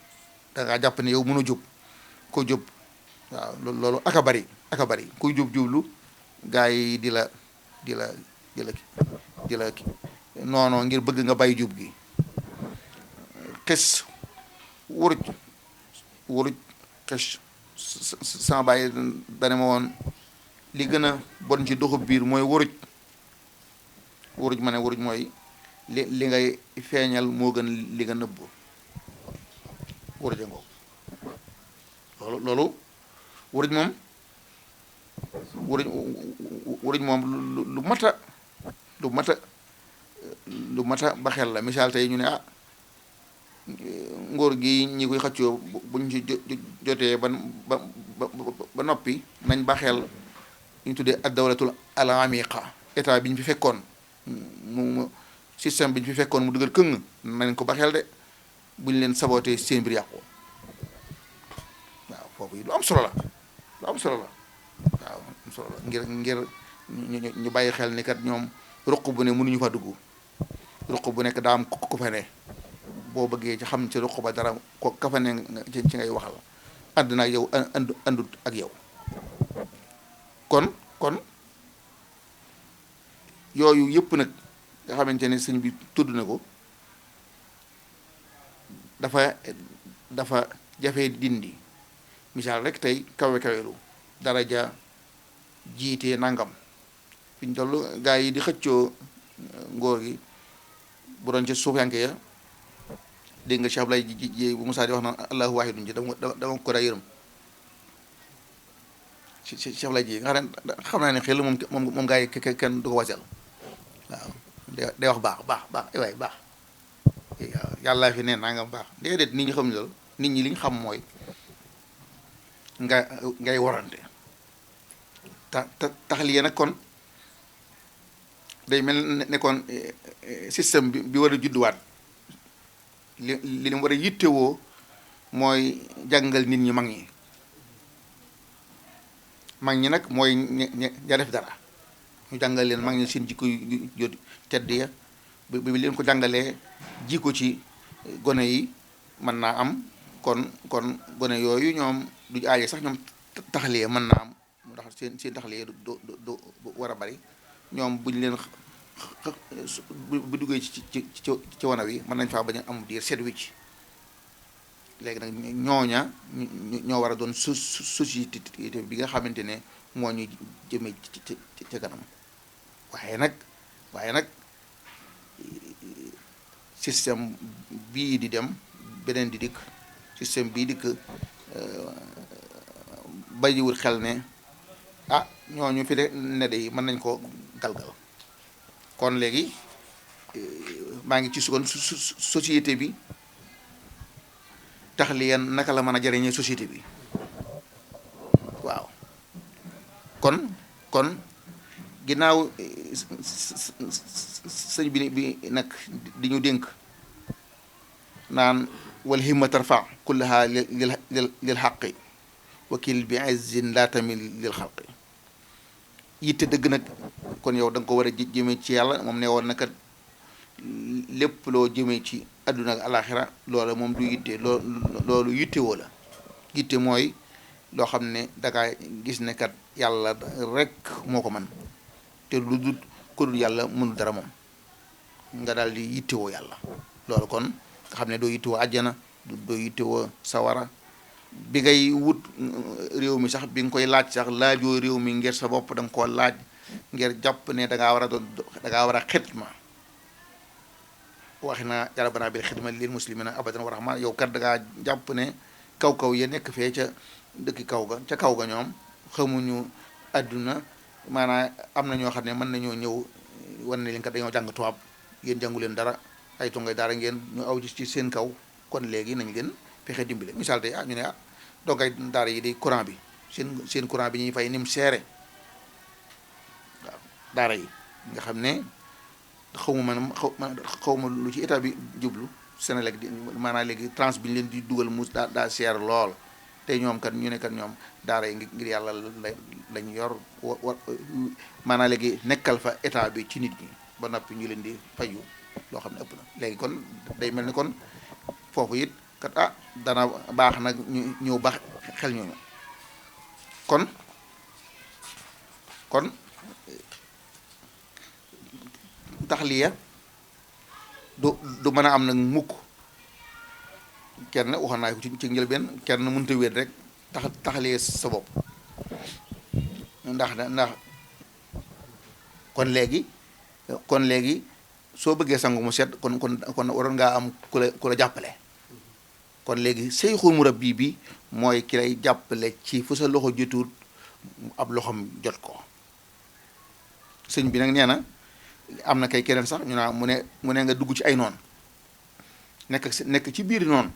da ngaa jàpp ne yow mën a jub ko jub waaw loolu aka bari kuy jublu gaa yi di la noonoo ngir bëgg nga bàyyi jub gi xes wuruj wuruj xes sama bàyyi dane ma woon li gën a bon ci doxu biir mooy wuruj wuruj ma ne wuruj mooy li ngay feeñal moo gën li nga nëbb wuruj ngoo loolu wuruj moom wuruj moom lu mata lu mata lu mata ba xel la misaal tey ñu ne ngóor gi ñi koy xëccoo buñ ci jotee ba noppi nañ ba xel ñu tuddee ad dawlatul al amiqa état bi ñu fi fekkoon mu système bi ñu fi fekkoon mu dëgër këng nañ ko ba xel de buñ leen sabootee seen mbir yàqu waaw foofu yi lu am solo la lu am solo la waaw am solo la ngir ñu bàyyi xel ni kat ñoom ruq bu ne mënuñu fa dugg ruq bu nekk daa am ku fa ne boo bëggee ci xam ci ruq ba dara ko ka fa ne ci ngay waxal ànd na ak yow àndut ak yow kon yooyu yëpp nag nga xamante ne sëñ bi tudd na ko dafa jafe dindi misaal rek tey kawelu daraja jiite nangam fi ñu toll gaa yi di xëccoo ngóor gi bu doon ci suufiyanke ya dégg nga Cheikh Ablaye ji bu Musaa di wax naan allahu waahidun ji dama ko daa yërëm Cheikh Ablaye ji nga xam naa ne xel moom gaa yi kenn du ko wasal waaw day wax baax ay waay baax yàlla fi neen nangam baax déedéet nit ñi xam loolu nit ñi li ñu xam mooy ngay warante tax lii nag kon day mel ne kon système bi war a judduwaat li mu war a yittewoo mooy jàngal nit ñi mag ñi nag mooy ña def dara ñu jàngal leen mag ñi seen jikko yu tedd ya bi leen ko jàngalee jikko ci gone yi mën naa am kon gone yooyu ñoom du aaje sax ñoom taxalee mën naa am ndax seen taxalee du war a bari ñoom buñ leen bu duggee ci wana wi mën nañ faa bañ a am diir seet wicc léegi nag ñooña ñoo war a doon société bi nga xamante ne moo ñu jëmee ci kanam waaye nag système bii di dem beneen di dikk système bii dikk bàyyiwul xel ne ñooñu fi de ne de mën nañ ko galgal kon léegi maa ngi ci sukoon société bi tax li yan naka la mën a jariñee société bi waaw kon ginnaaw sëñ bi nag di ñu dénk naan wal himma tarfa kullaha lil xaqi wakil bi izzin laa tamil lil xalqi yitte dëgg nag kon yow da nga ko war a jëmee ci yàlla moom ne woon na kat lépp loo jëmee ci àdduna ak alaxira loola moom du yitte loolu yitte woo la yitte mooy loo xam ne dangaa gis ne kat yàlla rek moo ko man te lu dul ku dul yàlla mënul dara moom nga daal di yitte woo yàlla loolu kon nga xam ne doo yitte woo àjjana doo yitte woo sawara bi ngay wut réew mi sax bi nga koy laaj sax laajoo réew mi ngir sa bopp da nga koo laaj ngir jàpp ne dangaa war a xidma waxi na rabbana bil xidma lil muslimina abadan wa rahma yow kat dangaa jàpp ne kaw ya nekk fee ca dëkki kaw ga ñoom xamuñu àdduna maanaam am na ñoo xam ne mën nañoo ñëw wan ne leen kat dañoo jàng tubaab yéen jàngu leen dara ay tongay dara ngeen ñu aw ci seen kaw kon léegi nañ leen fexe dimbale misaal tey ñu ne dongay daara yi di courant bi seen courant bi ñuy fay ni mu seere waaw daara yi nga xam ne xawma lu ci état bi jublu Senelec di maanaam léegi trans bi ñu leen di dugal mu daa seer lool te ñoom kat ñu ne kat ñoom daara yi ngir yàlla lañ yor maanaam léegi nekkal fa état bi ci nit ñi ba noppi ñu leen di fayu loo xam ne ëpp na léegi kon day mel ni kon foofu it kat dana baax nag ñu ñëw baax xel ñooñu kon taxliya du mën a am nag mukk kenn waxoon naa ko ci njëlbeen kenn mënut a wéet rek taxalee sa bopp ndax kon léegi soo bëggee sangu mu set kon waroon ngaa am ku la jàppale kon léegi seyxul murabbi bi mooy ki lay jàppale ci fu sa loxo jotul ab loxom jot ko sëñ bi nag nee na am na kay keneen sax ñu naa mu ne nga dugg ci ay noon nekk ci biir noonu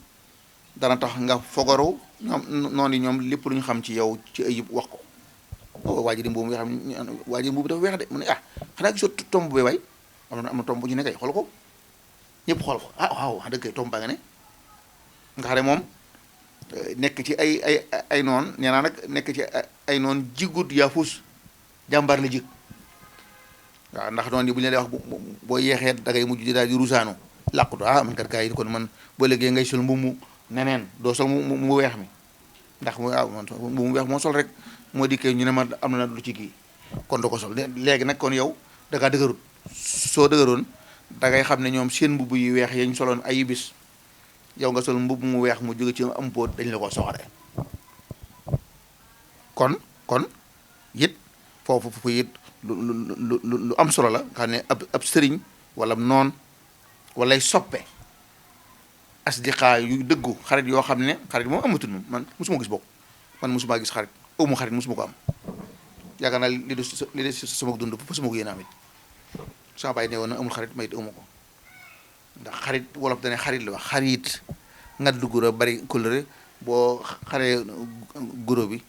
dana tax nga fogaru noonu yi ñoom lépp lu ñu xam ci yow ci ayib wax ko waa ji di mbubu xam waa ji mbubu dafa weex de mu ne xanaa gisoo tomb bi way am na tomb bu ñu ne kay xool ko ñëpp xool ko waaw wax dëgg kay tomb baa nga ne nga xam ne moom nekk ci ay noon nee naa nag nekk ci ay noon jigut yaa fuus jàmbaar la jig waaw ndax noonu yi bu ñu leen wax boo yeexee da ngay mujj di daal di rusaanu làqutu man kat gars yi kon man boo léegi ngay sol mbubu neneen doo sol mu weex mi ndax mu weex moo sol rek moo dikkee ñu ne ma am na lu ci kii kon du ko sol léegi nag kon yow da ngaa dëgërut soo dëgëroon da ngay xam ne ñoom seen mbubb yu weex yañ soloon ay bis yow nga sol mbubb mu weex mu jóge ci am póot dañ la ko soxare kon it foofu it lu am solo la nga xam ne ab sëriñ wala noon walay soppe asdiqaa yu dëggu xarit yoo xam ne xarit moom amatul moom man mosuma gis bokk man mosuma gis xarit amu xarit mosuma ko am yaakaar naa li de sama dund fa sama ko yéen amit sama bàyyi ne woon na amul xarit mayit amu ko ndax xarit wolof dane xarit la wax xarit ngat du guro bari couleur boo xaree guro bi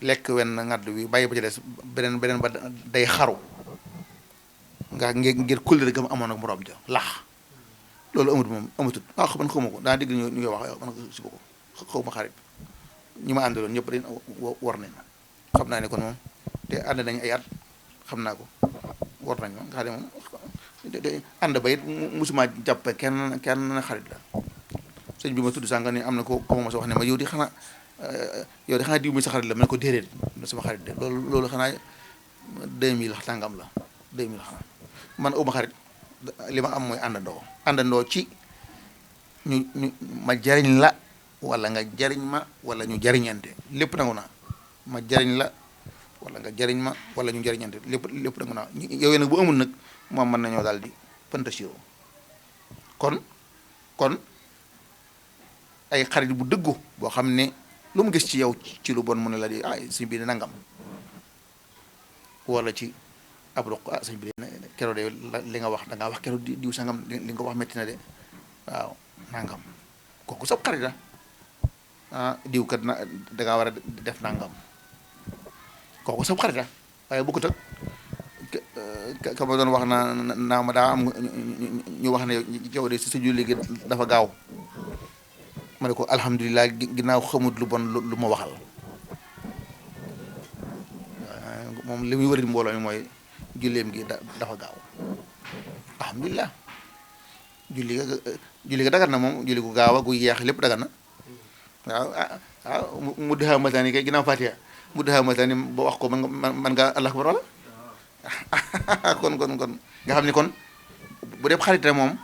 lekk wenn ngadd bi bàyyi ba ci des beneen ba day xaru nga ngir couleur gam amoon ak moroom ja lax loolu amut moom amatut man xawma ko daa dégg ñu koy wax man si ko xaw ma xarit ñi ma àndaloon ñëpp dañ war nañ ma xam naa ne kon moom te ànd nañ ay at xam naa ko war nañ ma nga xam ne moom ànd ba it musuma jàppe kenn xarit la sëñ bi ma tudd sànq ni am na ko ma sa wax ne ma yow di xanaa diw mi sa xarit la ma ne ko déedéet sama xarit de loolu xanaa 2000 tàngam la 2000 xanaa man uma xarit li ma am mooy àndandoo ci ñu ma jariñ la wala nga jariñ ma wala ñu jariñante lépp nangu naa ma jariñ la wala nga jariñ ma wala ñu jariñante lépp nangu naa yow nag bu amul nag moom mën nañoo daal di pëntasiro kon ay xarit bu dëggu boo xam ne lu mu gis ci yow ci lu bon mu ne la di sëñ bi nangam wala ci ab ruq sëñ bi keroo de li nga wax da ngaa wax keroo diw sangam li nga ko wax metti na de waaw nangam kooku sab xarit la diw kat da ngaa war a def nangam kooku sab xarit la waaye bu ko tëg ka ma doon wax naa ma daa am ñu wax ne yow de si sa julli gi dafa gaaw ma ne ko alhamdulilah ginnaaw xamut lu bon lu ma waxal moom li muy wëri mbooloo mi mooy julleem gi dafa gaaw alhamdulilah julli ga dagan na moom julli gu gaaw a gu yeex lépp dagan na waaw mu dëxa matani kay ginnaaw fatiha mu dëxa matani ba wax ko man nga allah akbar wala kon nga xam ni kon bu dee xarit moom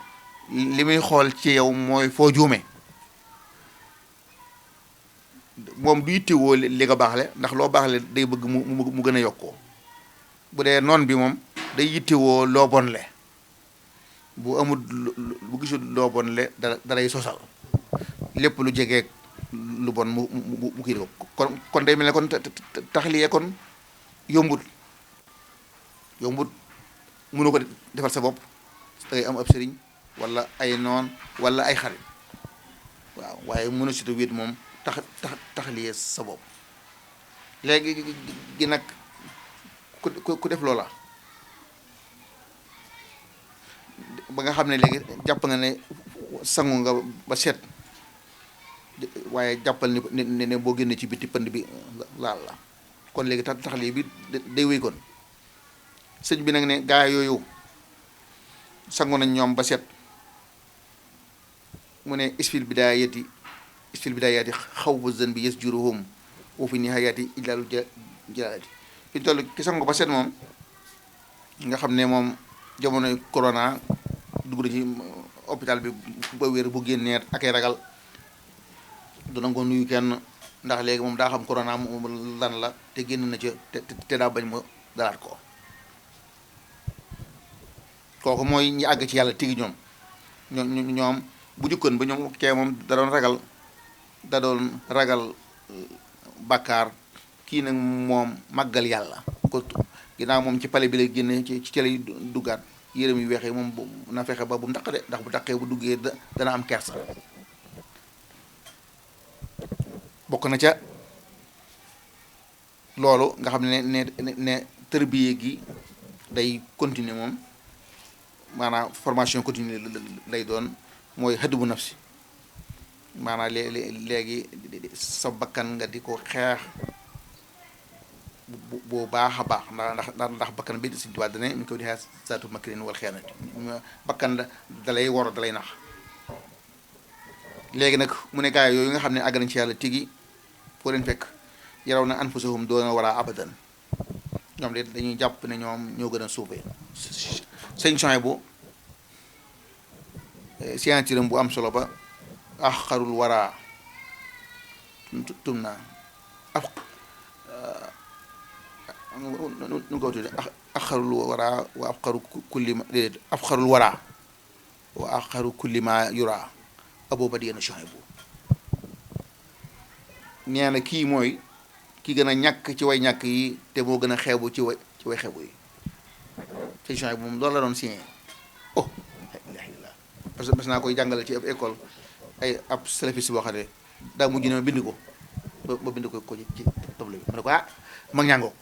li muy xool ci yow mooy foo juume moom du yittewoo li nga baaxle ndax loo baaxle day bëgg mu gën a yokkoo bu dee noon bi moom day yittewoo loo bonle bu amul bu gisul loo bonle dalay sosal lépp lu jegeeg lu bon mu kii ko kon day mel ne kon taxliyee kon yombut mënu ko defal sa bopp da ngay am ab sëriñ wala ay noon wala ay xarit waaw waaye mën a sito wéet moom taxliyee sa bopp léegi gi nag ku def loola ba nga xam ne léegi jàpp nga ne sangu nga ba set waaye jàppal ne boo génnee ci biti pënd bi laal la kon léegi taxliyee bi day wéy kon sëñ bi nag ne gaa yooyu sangu nañ ñoom ba set mu ne isfil bidaayati xaw ba zën bi yes juruhum wa fi nihaayati illaalu jalaalati fi toll ki sangu ba set moom nga xam ne moom jamonoy corona dugg na ci hôpital bi ba wér bu génneet ak ay ragal du nangoo nuyu kenn ndax léegi moom daa xam corona moom lan la te génn na ca te daa bañ mu dalaat ko kooku mooy ñi àgg ci yàlla tigi ñoom bu jukkoon ba ñoom kee moom da doon ragal bàkkaar kii nag moom màggal yàlla ko ginnaaw moom ci pale bi lay génne ci lay duggaat yërëm yu weexee moom na fexe ba bu mu taq de ndax bu taqee bu duggee dana am kersa bokk na ca loolu nga xam ne tërbiye gi day continuer moom maanaam formation continue lay doon mooy xëdd bu nafsi maanaam léegi sa bakkan nga di ko xeex bu baax a baax ndax bakkan bi Sëñ Tuubaa dane mi ngi koy di xeex saatu makrin wal xeenati bakkan dalay wor dalay nax léegi nag mu ne gaay yooyu nga xam ne àgg nañ ci yàlla tigi foo leen fekk yaraw na anfusahum doona war a abadan ñoom de dañuy jàpp ne ñoom ñoo gën a suufee sëñ Soy bu scientiram bu am solo ba axarul wara tum naa nu ko tudde axarul wara wa afqaru kulli ma déedéet afqarul wara wa afqaru kulli ma yura abo ba diyena Soy bu nee na kii mooy ki gën a ñàkk ci way ñàkk yi te moo gën a xeebu ci way xeebu yi sëñ Soy bu moom loolu la doon signé oh alhamdulilah parce que bés naa koy jàngale ci ab école ab salafiste boo xam ne daa mujj ne ma bind ko ba bind ko ci table bi ma ne ko mag ñàngoo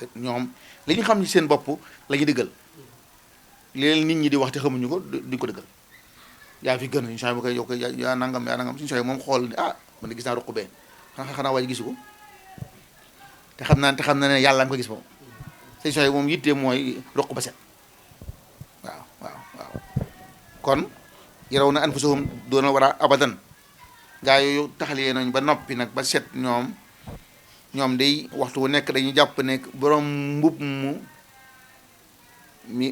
te ñoom li ñu xam ci seen bopp la ñu dëggal léeg nit ñi di wax te xamuñu ko duñ ko dëggal yaa fi gën Soy bu koy yokk yaa nangam suñu Soy moom xool man de gis naa ruq bee xanaa waaj gisu ko te xam na ne yàlla nga ko gis moom sëñ Soy moom yittee mooy ruq ba set waaw kon yaraw na anfusahum doona war a abadan gaa yooyu taxalee nañ ba noppi nag ba set ñoom day waxtu wu nekk dañuy jàpp ne borom mbub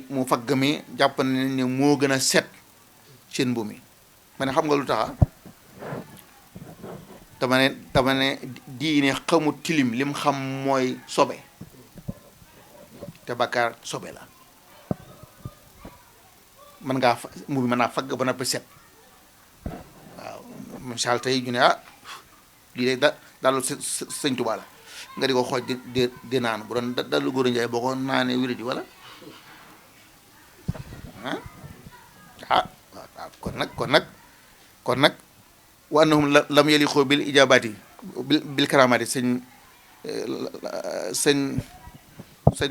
mu fagg mi jàpp ne moo gën a set seen mbu mi ma ne xam nga lu taxa dama ne diine xamut tilim lim xam mooy sobe te bàkkaar sobe la mën ngaa mbu mi mën naa fagg ba noppi set waaw misaal tey ñu ne lii de dalu Sëñ Tuubaa la nga di ko xooj di naan bu doon dalu góor a njaay boo ko naanee wéradi wala kon nag wa annahum lam yaliqu bil ijabati bil karamati sëñ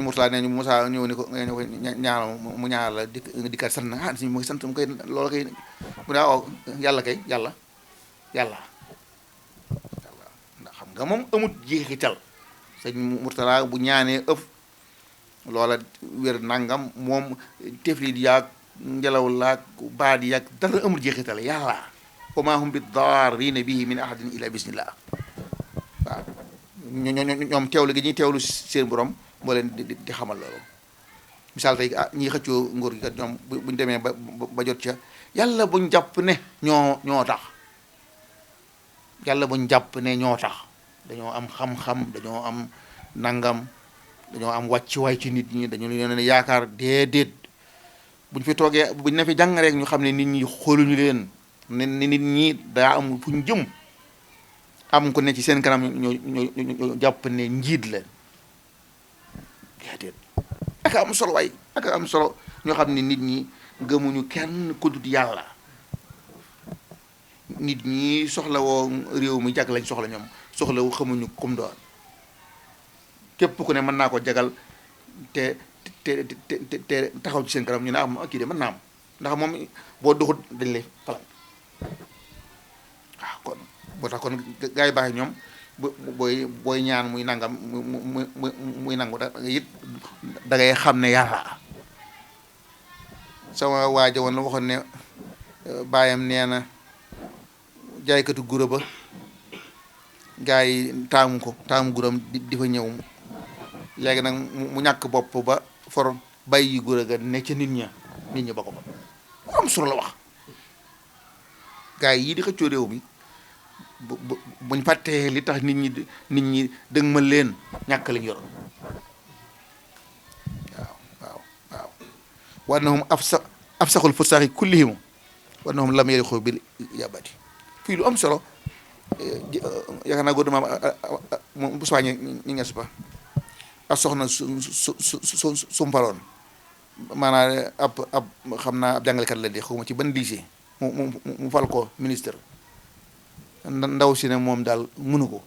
Murtala nee ñu Moussa ñëw ni ko ñaanal mu ñaanal la dikkaat sant na si mu ngi sant mu koy loolu kay mu ne yàlla kay yàlla ndax xam nga moom amut jeexital sëñ Murtala bu ñaanee ëpp loola wér nangam moom teflit yaag ngelaw laag baat yaag dara amul jeexital yàlla wa maa hum bi daarriina bihi min ahadin illa bismillah waaw ñoom teewlu gi ñuy teewlu seen borom moo leen di xamal loolu misaal tey ñiy xëccoo nguur gi kat ñoom buñ demee ba jot ca yàlla buñ jàpp ne ñoo tax yàlla buñ jàpp ne ñoo tax dañoo am xam-xam dañoo am nangam dañoo am wàccuwaay ci nit ñi dañu leen yaakaar déedéet buñ fi toogee buñ ne fi jàng rek ñu xam ne nit ñi xooluñu leen ne nit ñi daa am fu ñu jëm am ko ne ci seen kanam ñoo jàpp ne njiit la déedéet ak am solo waay ak am solo ñoo xam ne nit ñi gëmuñu kenn ku dut yàlla nit ñi soxla woo réew mi jag lañ soxla ñoom soxla wu xamuñu kum doon képp ku ne mën naa ko jagal te taxaw ci seen kanam ñu ne am kii de mën naa am ndax moom boo doxut dañ lay falan waaw kon boo tax kon gaa yi baax ñoom booy ñaan muy nangam muy nangu da it da ngay xam ne yàlla sama waaja woon la waxoon ne baayam nee na jaaykatu gura ba gaa yi taamu guram di fa ñëw léegi nag mu ñàkk bopp ba for bàyyi gura ga ne ca nit ña ba ko ba am solo la wax gaa yi di xëccoo réew mi buñ fàttee li tax nit ñi dëgg ma leen ñàkk lañ yor waaw wa annahum afsaxul fusaaxi kullihim wa annahum lam yalixu bil yabati fii lu am solo yaakaar naa góor moom bu subaa ñu nges ba ak soxna su mpaloon maanaam ab xam naa ab jàngalekat la de xawma ci ban lycée mu fal ko ministre ndaw si ne moom daal mënu ko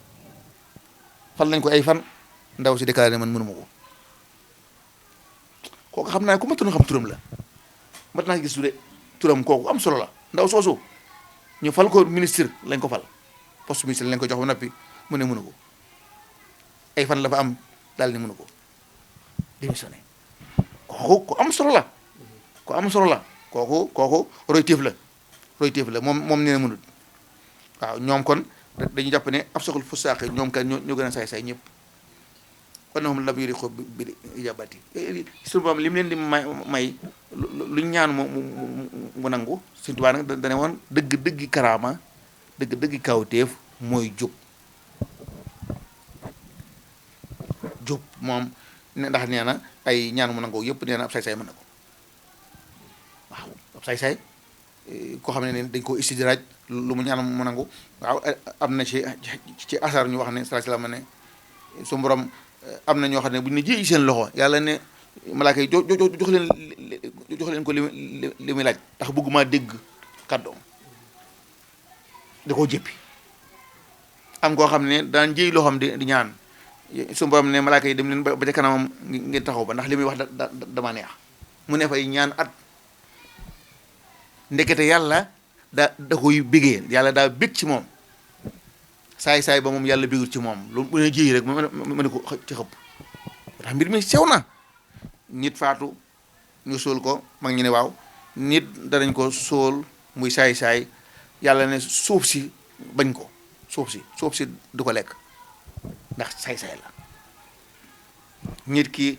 fal nañ ko ay fan ndaw si déclaré man mënuma ko kooku xam naa ku ma tun xam turam la mat naa gis de turam kooku am solo la ndaw soosu ñu fal ko ministre lañ ko fal poste ministre lañ ko jox ba noppi mu ne mënu ko ay fan la fa am daal ni mënu ko démissionné kooku ku am solo la kooku royteef la moom nee na mënut waaw ñoom kon dañu jàpp ne ab soxla fu saaxee ñoom kan ñoo gën a saay-saay ñëpp kon nag lam yori xob bi ijabati suñu borom li mu leen di may luñ ñaan mu nangu Sëñ Tuubaa nag dane woon dëggi karaama dëggi kawteef mooy jub moom ndax nee na ay ñaan mu nangoo yëpp nee na ab saay-saay mën na ko waaw ab saay-saay koo xam ne dañ koo istidraaj lu mu ñaan mu nangu waaw am na ci asar ñu wax ne sallallahu alayhi wasallam ne su borom am na ñoo xam ne bu ñu ne ji seen loxo yàlla ne malaaka yi jox leen ko li muy laaj ndax bëgguma dégg kàddoom da koo jëppi am koo xam ne daan jëy loo xam di ñaan su borom ne malaaka yi dem leen ba ca kanamam ngeen taxaw ba ndax li muy wax dama neex mu ne fay ñaan at ndekete yàlla da koy bégee yàlla daa bég ci moom saay ba moom yàlla bégul ci moom lu mu ne jëy rek mu ne ko ci xëpp ndax mbir mi sew na nit faatu ñu suul ko mag ñu ne waaw nit danañ ko suul muy saay yàlla ne suuf si bañ ko suuf si du ko lekk ndax saay la nit ki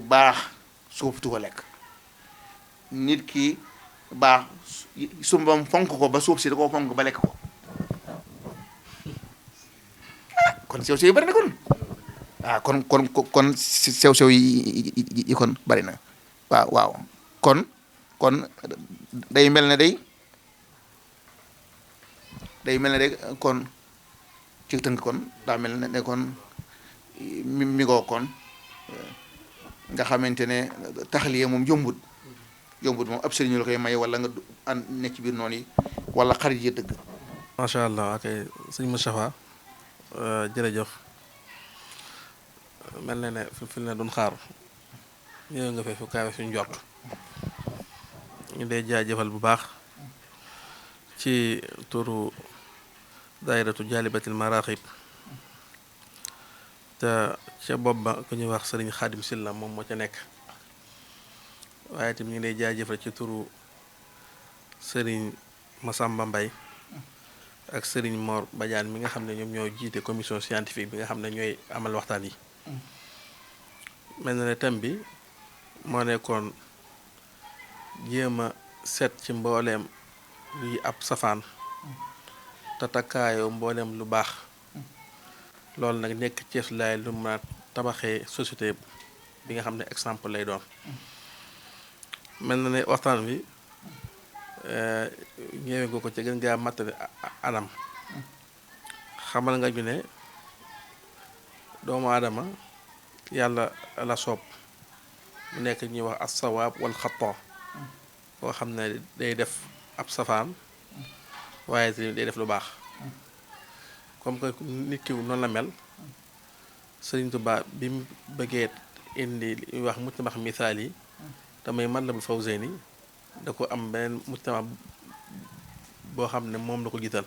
baax suuf du ko lekk nit ki baax sumbam fonk ko ba suuf si da koo fonk ba lekk ko kon sew yi bari na kon kon sew yi kon bari na waaw kon day mel ne day kon ci tënk kon daa mel ne kon mi ngoo kon nga xamante ne taxaliya moom jombut moom ab sëriñ la koy may wala nga ànd nekk ci biir noonu yi wala xarit yi dëgg. macha allah ok sëñ Moustapha jërëjëf mel na ne fi ne doon xaar ñëw nga fee fu kaawe suñ jot ñu dee jaajëfal bu baax ci turu daayiratu jaalibatil maraaxib te ca bopp ba ku ñuy wax sëriñ Xaadim Silla moom moo ca nekk waaye tamit ñu ngi lay jaajëfal ci turu sëriñ Masamba Mbay ak sëriñ Mor Badiane mi nga xam ne ñoom ñoo jiite commission scientifique bi nga xam ne ñooy amal waxtaan yi mel na ne thème bi moo nekkoon jéem a seet ci mbooleem luy ab safaan te takkaayoo mbooleem lu baax loolu nag nekk cees laay lu ma tabaxee société bi nga xam ne exemple lay doon mel na ne waxtaan wi ñëwee nga ko ci gën gaa mattale anam xamal nga ñu ne doomu aadama yàlla la soob mu nekk ñuy wax as-sawaab wal xata boo xam ne day def ab safaan waaye tamit day def lu baax comme que nit ki noonu la mel Sëriñ Tuubaa bi mu bëggee indi li ñuy wax mujtama misaal yi damay Matlabul Fawzayni da ko am beneen mujtama boo xam ne moom la ko jiital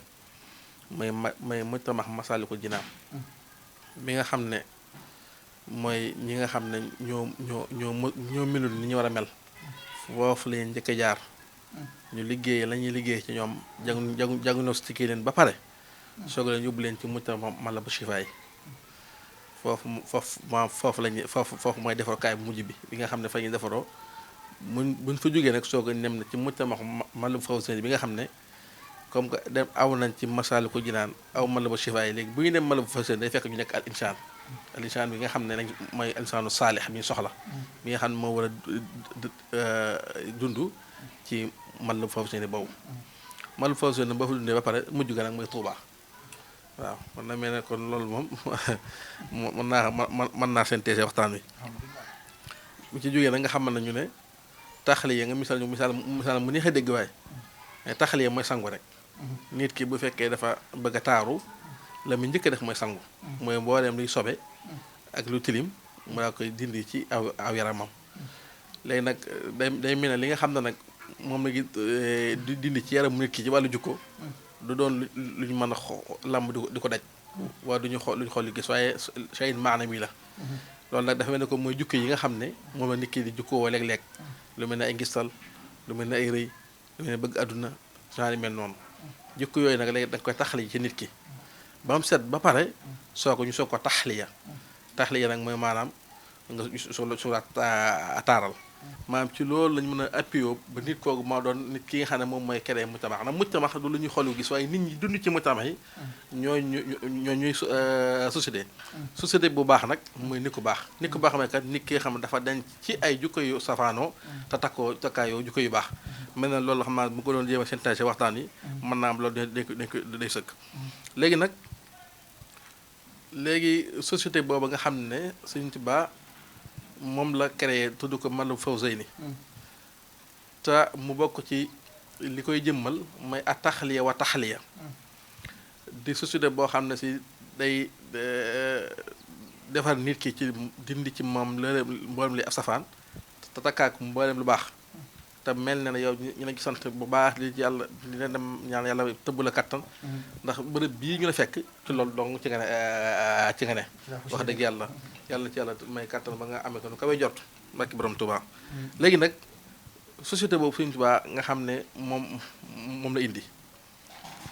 may mujtama Masaalikul Jinaan bi nga xam ne mooy ñi nga xam ne ñoo melul ni ñu war a mel foofu lañu njëkk a jaar ñu liggéey la ñuy liggéey ci ñoom diagnostiqué leen ba pare soog leen yóbbu leen ci mujtama Matlabul Chifa yi foofu mooy defarukaay bu mujj bi nga xam ne fa ñuy defaroo buñ fa jógee nag soog a nem na ci mujtama Matlabul Fawzayni bi nga xam ne comme que dem aw nañ ci Masaalikul Jinaan aw Matlabul Chifaay léegi bu ñu dem Matlabul Fawzayni day fekk ñu nekk al insaan bi nga xam ne nag mooy insaanu saalix mi soxla mi nga xam ne moo war a dund ci Matlabul Fawzayni boobu Matlabul Fawzayni boo fa dundee ba pare mujj ga nag mooy Tuubaa waaw man na mel ne kon loolu moom mën naa synthèse waxtaan wi bu ci jógee nag nga xam nañu ne taxaliya nga misaal mu neex a dégg waaye mais taxaliya mooy sangu rek nit ki bu fekkee dafa bëgg a taaru la mu njëkk a def mooy sangu mooy mbooleem luy sobe ak lu tilim mu daa koy dindi ci aw yaramam léegi nag day mel ne li nga xam ne nag moom la di dindi ci yaram nit ki ci wàllu jukko du doon lu ñu mën a lamb di ko daj waaye du ñu xool lu gis waaye shayin maana mi la loolu nag dafa mel ne ko mooy jukko yi nga xam ne moom la nit ki di jukkoo léeg-léeg lu mel ne ay ngistal lu mel ne ay rëy lu mel ne bëgg àdduna genre mel noonu jukko yooyu nag léegi da nga koy taxali ci nit ki ba mu set ba pare ñu soog ko taxliya nag mooy maanaam nga suura taaral maanaam ci loolu lañ mën a appuyé ba nit kooku moo doon nit ki nga xam ne moom mooy créé mujtama nag mujtama du lu ñuy xool gis waaye nit ñi dund ci mujtama yi ñooy société bu baax nag mooy nit ku baax mooy kat nit ki nga xam ne dafa denc ci ay jukko yu safaanoo te takkaayoo jukko yu baax mel na loolu xam naa bu ko doon jéem a synthèse waxtaan yi mën naa am loolu day sëkk léegi société boobu nga xam ne Sëriñ Tuubaa moom la créé tudd ko Matlabul Fawzayni te mu bokk ci li koy jëmmal mooy a taxliya wa taxliya di société boo xam ne si day defar nit ki ci dindi ci moom mboolem li ab safaan te takkaak mboolem lu baax te mel na ne yow ñu la sant bu baax li yàlla di leen dem ñaan yàlla tëbb la kattan ndax bërëb bii ñu la fekk ci loolu dong ci nga ne wax dëgg yàlla ci yàlla may kattan ba nga amee ko nu kawee jot barki borom Tuubaa léegi nag société boobu Sëriñ Tuubaa nga xam ne moom la indi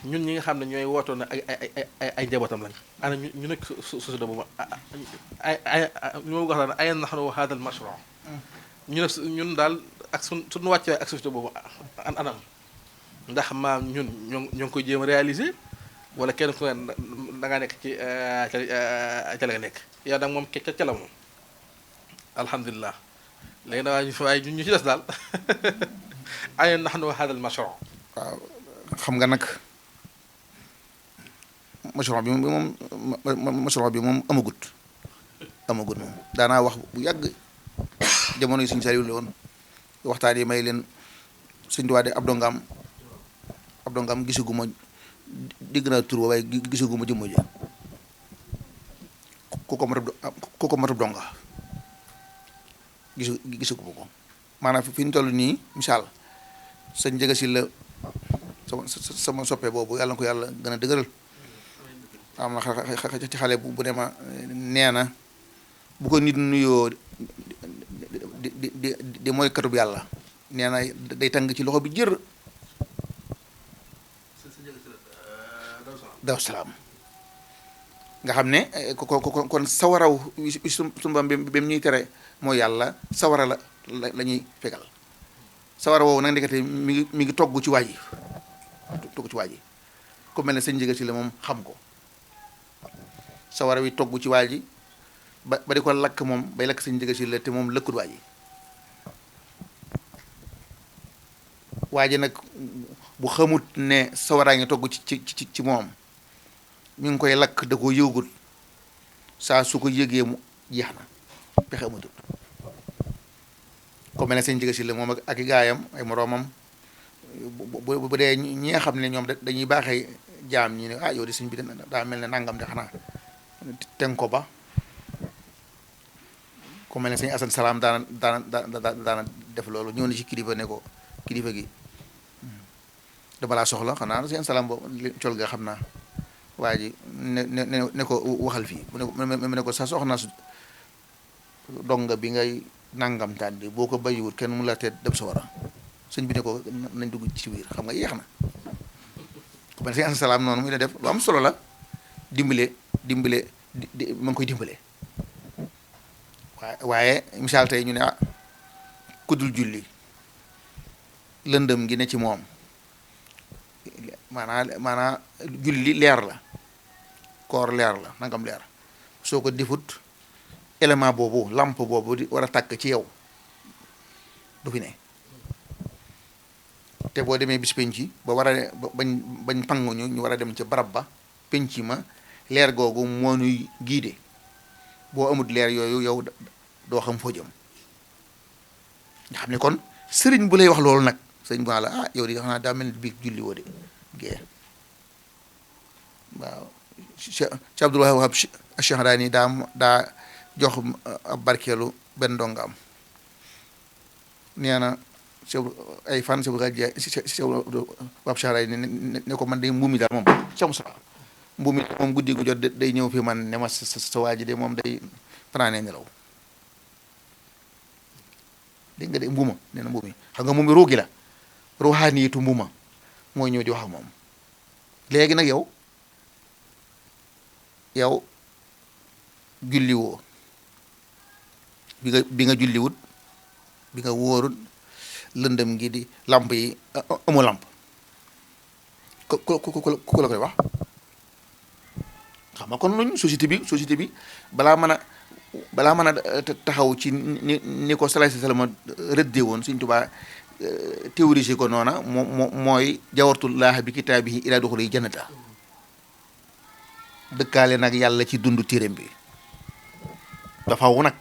ñun ñi nga xam ne ñooy wootoon na ay njabootam lañ ana ñu nekk société boobu ñu ma wax la ne ay naxnu haadal mashru' ñun daal ak suñu wàccee ak société boobu anam ndax maam ñun ñoo ngi koy jéem a réaliser wala kenn ku ne da ngaa nekk ci ca la nga nekk yow nag moom ca la moom alhamdulilah léegi nag waaye ñu ci des daal ay nahnu haadal mashru' waaw xam nga nag mashru' bi moom amagut moom daanaa wax bu yàgg jamono yi Sëriñ Saliou la woon waxtaan yi may leen Sëriñ Tuubaa de ab dongam gisaguma dégg naa tur waaye gisaguma jëmm ja ku ko matub donga gisaguma ko maanaam fi ñu toll nii misaal sëñ Njaga Sylla sama soppe boobu yàlla na ko yàlla gën a dëgëral am na ci xale bu ne ma nee na bu ko nit nuyoo di mooy katub yàlla nee na day tàng ci loxo bi jër daw salaam nga xam ne kon sawaraw sumbam bi mu ñuy tere mooy yàlla sawara la ñuy fegal sawara woowu nag ndekete mi ngi togg ci waaj yi ku mel ne sëñ Njaga Sylla moom xam ko sawara wi togg ci waaj yi ba di ko lakk moom bay lakk sëñ Njaga Sylla te moom lëkkut waaj yi waaye nag bu xamut ne sawaraa ngi togg ci moom mi ngi koy lakk da koo yëgul saa su ko yëgee mu jeex na pexe amatul ko mel ne sëñ Njaga Sylla moom ak i gaayam ay moroomam bu dee ñi nga xam ne ñoom dañuy baaxee jaam ñi ne ah yow de sëñ bi daa mel ne nangam de xanaa ten ko ba ku mel ne sëñ Asan Salaam daana def loolu ñëw na ci kilifa ne ko kilifa gi dama laa soxla xanaa sëñ Salaam boobu col ga xam naa waa ji ne ko waxal fii mu ne ko sa soxna su donga bi ngay nangam tànn boo ko bàyyiwul kenn mu la tee dem sa wara sëñ bi ne ko nañ dugg ci biir xam nga yeex na ku mel ne sëñ Asan Salaam noonu muy la def lu am solo la dimbale ma ngi koy dimbale waaye misaal tey ñu ne ah kuddul julli lëndëm gi ne ci moom maanaa julli leer la, koor leer la, nangam leer, soo ko defut élément boobu lampe boobu di war a tàkk ci yow du fi ne. te boo demee bis penc ba war a bañ panguñu ñu war a dem ca barab ba penc ma leer googu moo nuy giide. boo amut leer yooyu yow doo xam foo jëm. nga xam ne kon sëriñ bu lay wax loolu nag sëriñ bu la ah yow di xam naa daa mel ni biig julli woo de gée waaw. Cheikh Abdul Wahab Ash-Sha'rani daa jox ab barkeelu benn ndongaam nee na ay fan Cheikh Abdul Wahab Ash-Sha'rani ne ko man de mbuumi daal moom Cheikh Moussa mbuumi moom guddi gu jot day ñëw fi man ne ma sa waa ji de moom day fanaanee nelaw. dégg nga de mbuuma nee na mbuumi xam nga moom ruugi la ruuxaaniitu mbuuma mooy ñëw di wax ak moom. léegi nag yow julli woo bi nga julliwut bi nga wóorut lëndëm gi di lamp yi amu lamp ku la koy wax. xam nga kon luñ société bi balaa mën a taxaw ci ni ko salaay salama rëddee woon Sëriñ Tuubaa théorisé ko noona mooy jawartullaaha bi kitaabihi ilaa duxuli jannata dëkkaale nag yàlla ci dundu téeréem bi ba faw nag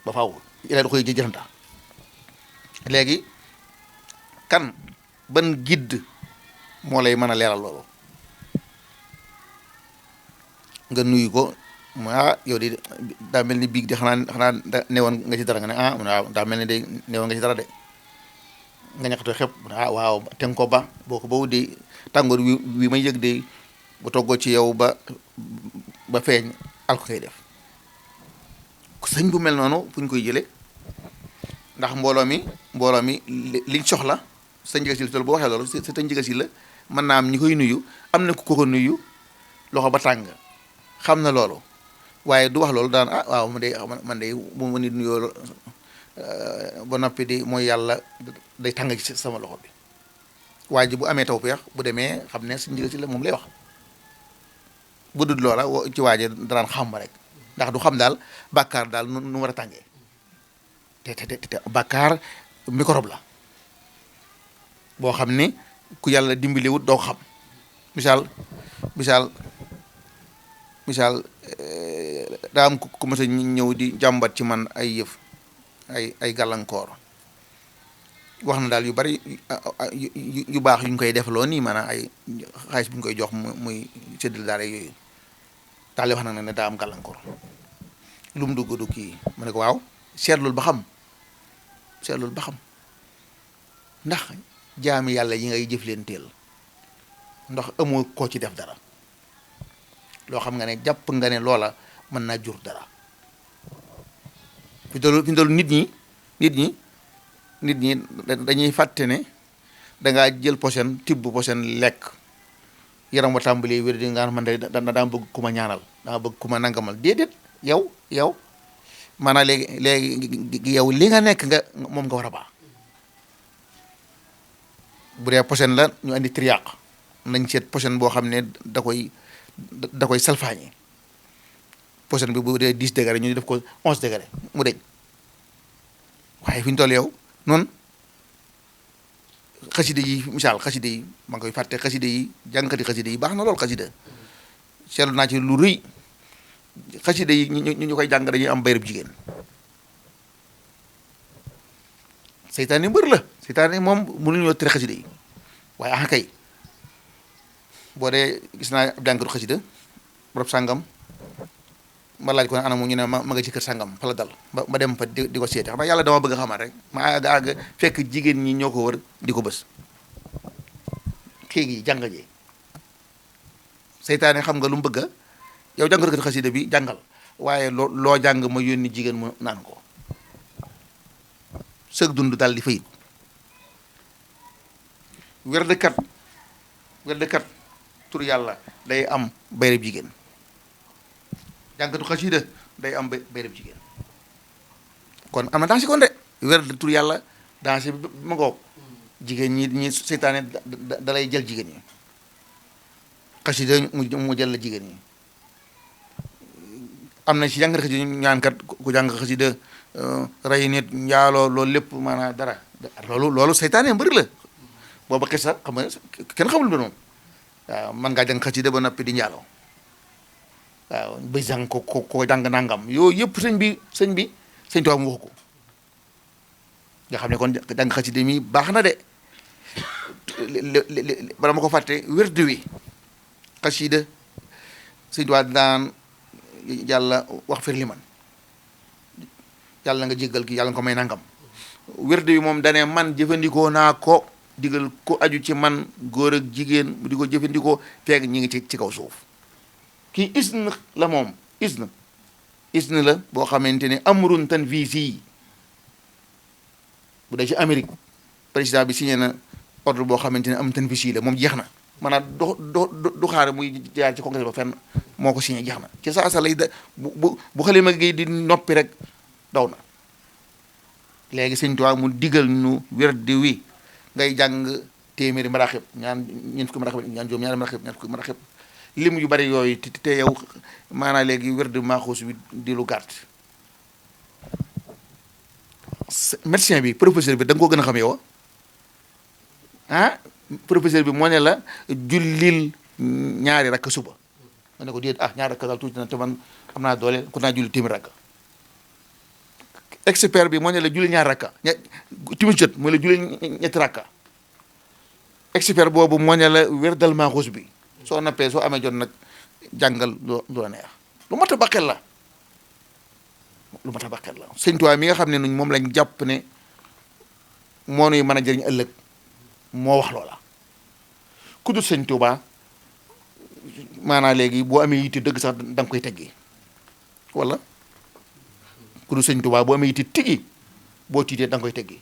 ba faw ilaa duxuli jannata. léegi kan ban guide moo lay mën a leeral loolu nga nuyu ko yow di daa mel ni biig de xanaa newoon nga ci dara nga ne waaw daa mel ni de newoon nga ci dara de nga ñaxatoo xepp waaw te nga ko ba boo ko boobu de tàngoor wi may yëg de bu toggoo ci yow ba feeñ al ko koy def. sëñ bu mel noonu fu ñu koy jëlee ndax mbooloo mi liñ soxla sa njëga si la boo waxee loolu sa njëga si la mën naa am ñi koy nuyu am na ku ko nuyu loxo ba tàng xam na loolu waaye du wax loolu daan waaw man de bu ma nit nuyoo ba noppi di mooy yàlla day tàng ci sama loxo bi. waa ji bu amee tawfeex bu demee xam ne sa njëga si la moom lay wax bu dul loola ci waa ji daraan xam rek ndax du xam daal bàkkaar daal nu war a tàngee te bàkkaar microbe la boo xam ne ku yàlla dimbaliwut doo xam. misaal daa am ku ma sa ñëw di jàmbat ci man ay yëf ay gàllankoor wax na daal yu bari yu baax yu ñu koy defloo nii maanaam ay xaalis bu ñu koy jox muy séddale daal yooyu daal di wax nag ne daa am gàllankoor lu mu dugg du kii mu ne ko waaw seetlul ba xam ndax jaami yàlla yi ngay jëflenteel ndax amoo koo ci def dara loo xam nga ne jàpp nga ne loola mën naa jur dara fi doolu nit ñi dañuy fàtte ne dangaa jël posen tibb posen lekk yaram wa tàmbali wér di nga man de daa bëgg ku ma ñaanal daa bëgg ku ma nangamal déedéet yow maanaam léegi yow li nga nekk nga moom nga war a baax. bu dee posen la ñu andi triaq nañ seet posen boo xam ne da koy salfaañe posen bi bu dee 10 degré ñu def ko 11 degré mu deñ waaye fi ñu toll yow noonu xaside yi misaal xaside yi maa ngi koy fàtte xaside yi jàngkati xaside yi baax na lool xasida seetlu naa ci lu rëy xaside yi ñu koy jàng dañuy am bayrab jigéen seytaane mbër la seytaane moom mënuñoo tere xasida yi waaye axa kay boo dee gis naa ab jàngkatu xasida barab sàngam ma laaj ko ne anamu ñu ne ma nga ci kër sàngam fa la dal ma dem fa di ko seeti xam nga yàlla dama bëgg a xamaat rek ma àgg fekk jigéen ñi ñoo ko wër di ko bës kii gi jàng ji seytaane xam nga lu mu bëgg yow jàngkatu xasida bi jàngal waaye loo jàng ma yónni jigéen mu naan ko sëg dund daal di fayit werdekat tur yàlla day am bayrab jigéen jàngkatu xasida day am bayrab jigéen kon am na dansi kon de werd tur yàlla dansi bi ma ngoog jigéen ñi seytaane dalay jël jigéen ñi xasida mu jël la jigéen ñi. am na ci jàng xasida ñaan kat ku jàng xasida rey nit njaaloo loolu lépp maanaam dara loolu seytaane mbër la booba xisa xam nga kenn xamul ba noonu waaw man ngaa jàng xasida ba noppi di njaaloo waaw ba jàng ko jàng nangam yooyu yëpp sëñ Tuubaa mu wax ko nga xam ne kon jàng xasida mi baax na de bala ma ko fàtte wérdu wi xasida sëñ Tuubaa daan yàlla wax fir li man yàlla nga jéggal ki yàlla nga ko may nangam wérdu wi moom dane man jëfandikoo naa ko digal ko aju ci man góor ak jigéen di ko jëfandikoo feeg ñi ngi ci kaw suuf kii isn la moom isn la boo xamante ne amrun tanfiisi bu dee ci Amérique président bi signé na ordre boo xamante ne am tanfiisi la moom jeex na maanaam du xaar muy jaar ci congrès ba fenn moo ko signé jeex na ci saa lay da bu xalima gi di noppi rek daw na léegi sëñ Tuubaa mu digal ñu werdi wi ngay jàng téeméeri maraxib ñaan ñeent fukki maraxib ñaan juróom ñaari maraxib ñaan fukki maraxib lim yu bari yooyu te yow maanaam léegi werdi maaxuus bi di lu gàtt médecin bi professeur bi da nga koo gën a xam yow professeur bi moo ne la jullil ñaari rakk suba ma ne ko déet ñaari rakk daal tuuti na te man am naa doole ku naa julli téeméeri rakk expert bi moo ne la julli ñaari rakka timis jot mooy la julli ñetti rakka expert boobu moo ne la wérdal maaxuus bi soo nappee soo amee jot nag jàngal lu la neex lu mat a baqel la sëñ Tuubaa mi nga xam ne nuñ moom lañ jàpp ne moo nuy mën a jëriñ ëllëg moo wax loola ku dul sëñ Tuubaa maanaam léegi boo amee yitte dëgg sax da nga koy teggi wala ku dul sëñ Tuubaa boo amee yitte tigi boo tiitee da nga koy teggi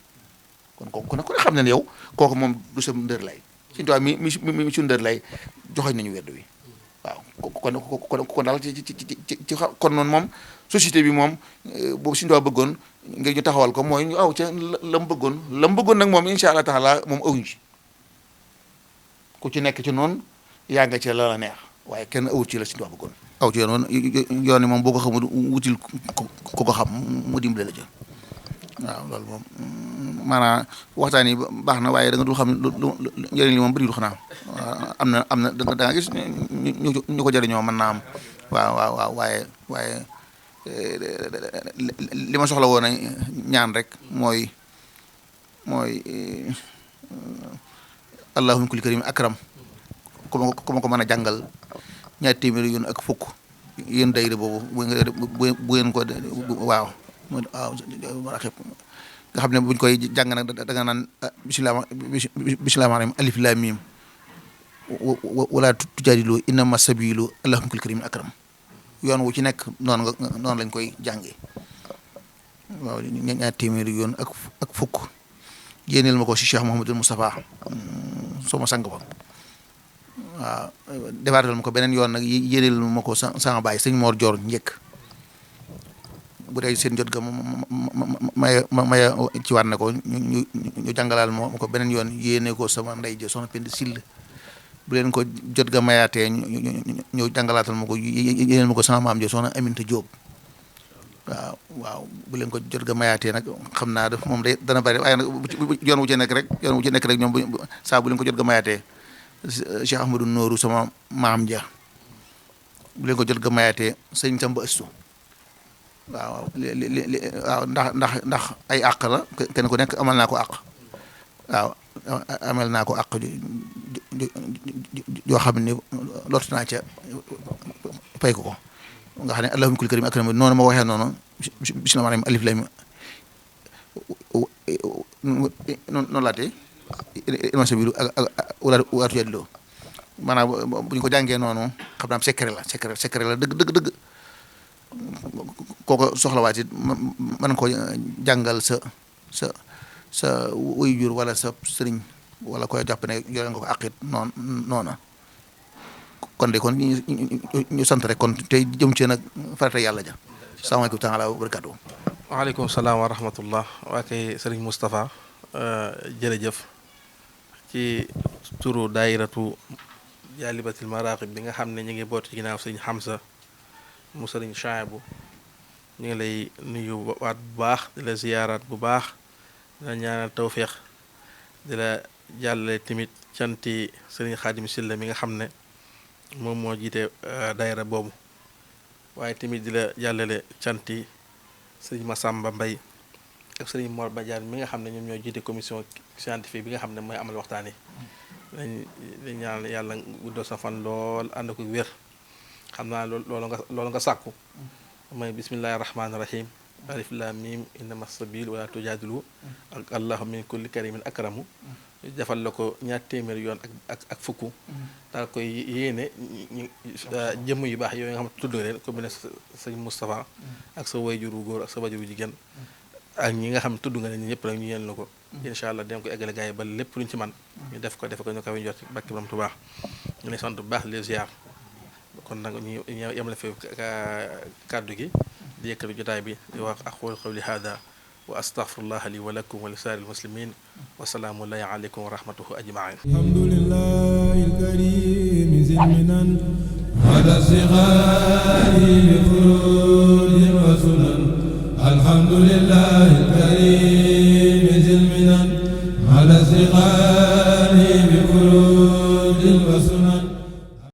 kon kooku nag ku ne xam ne yow kooku moom du sa ndër lay sëñ Tuubaa mi su ndër lay joxoñ nañu weddu wi waaw kon daal ci kon noonu moom société bi moom boobu sëñ Tuubaa bëggoon ngir ñu taxawal ko mooy ñu aw ca la mu bëggoon nag moom incha allah taala moom awuñ ci ku ci nekk ci noonu yaa nga ci la la neex waaye kenn awut ci la sëñ Tuubaa bëggoon aw ci yoon yoon moom boo ko xamul wutil ku ko xam mu dimbale la ci waaw loolu moom maanaam waxtaan yi baax na waaye da nga dul xam njëriñ li moom bëri du xanaa am na da nga gis ñu ko jëriñoo mën naa am waaw waaye li ma soxla woon a ñaan rek mooy allahumma kulli karim akram ku ma ko mën a jàngal ñaari téeméeri yoon ak fukk yéen dayre boobu bu ngeen ko waaw nga xam ne buñ koy jàng nag da nga naan bismillah rahim alif lam mim wala tujaadilu innama sabilu allahumma kulli karim akram yoon wu ci nekk noonu lañ koy jàngee waaw ñaar téeméeri yoon ak fukk yéeneel ma ko si Cheikh Mouhamadul Moustapha sama sang ba waaw defaatal ma ko beneen yoon nag yéeneel ma ko sama baay sëñ Mor Dior njëkk bu dee seen jot ga maya ci war na ko ñu jàngalaal ma ko beneen yoon yéene ko sama ndey jo soxna Pend Sill bu leen ko jot ga mayaatee ñu jàngalaatal ma ko yéeneel ma ko sama maam jo soxna Aminta Diop waaw bu leen ko jot ga mayaatee nag xam naa daf moom day dana bari waaye nag yoon wu ci nekk rek ñoom saa bu leen ko jot ga mayaatee Cheikh Ahmadou Nooru sama maam ja bu leen ko jot ga mayaatee sëñ Samba Astu waaw waaw ndax ay àq la kenn ku nekk amal naa ko àq waaw amal naa ko àq joo xam ne lot naa ca fay ko nga xam ne allahumma kulli karim akram noonu ma waxee noonu bismillah rahim alif lam noonu laatee inma sabilu wala tujaadilu maanaam bu ñu ko jàngee noonu xam naa secret la dëgg kooko soxlawaat it mën ko jàngal sa waajur wala sa sëriñ wala koy jàpp ne yore nga ko àqit noona kon de kon ñu sant rek kon tey jëm ci nag farata yàlla ja salaamaaleykum taala wa barakaatu. waaleykum salaam wa rahmatullah waa kay sëriñ Moustapha jërëjëf ci turu daayiratu jaalibatil maraqib bi nga xam ne ñu ngi boot ci ginnaaw sëriñ Hamza mu sëriñ Chouaïbou ñu ngi lay nuyu waat bu baax di la ziyaaraat bu baax di la ñaanal tawféex di la jàllale tamit canti sëriñ Xaadim Silla mi nga xam ne moom moo jiite daayira boobu waaye tamit di la jàllale canti sëriñ Massamba Mbay ak sëriñ Mor Badiane mi nga xam ne ñoom ñoo jiite commission scientifique bi nga xam ne mooy amal waxtaan yi lañ ñaan yàlla guddal sa fan lool ànd ko wér xam naa loolu nga sàkku mooy bismillahi rahmaani rahim alif lam mim innama sabil wala tujadilu ak allahu min kulli karimin akramu defal la ko ñaar téeméer yoon ak fukk daal koy yéene jëmm yu baax yooyu nga xam ne tudd nga leen ko mel ne sëñ Moustapha ak sa wayjuru góor ak sa wayjuru jigéen ak ñi nga xam ne tudd nga leen ñëpp rek ñu yéen la ko incha allah dem ko eggale gars yi ba lépp luñ ci man ñu def ko ñu kaw ñu jot ci bakki bam tu baax ñu lay sant bu baax les ziar kon nag ñu yemale fi kàddu gi di yëkkati jotaay bi di wax aqulu qawli hada wa astaghfirullah li wa lakum wa li saa'iril muslimin wa salaamu aleykum wa rahmatuhu ajmain alhamdulillahi alkarim zilminan ala sighari bi furudin wa sunan alhamdulillahi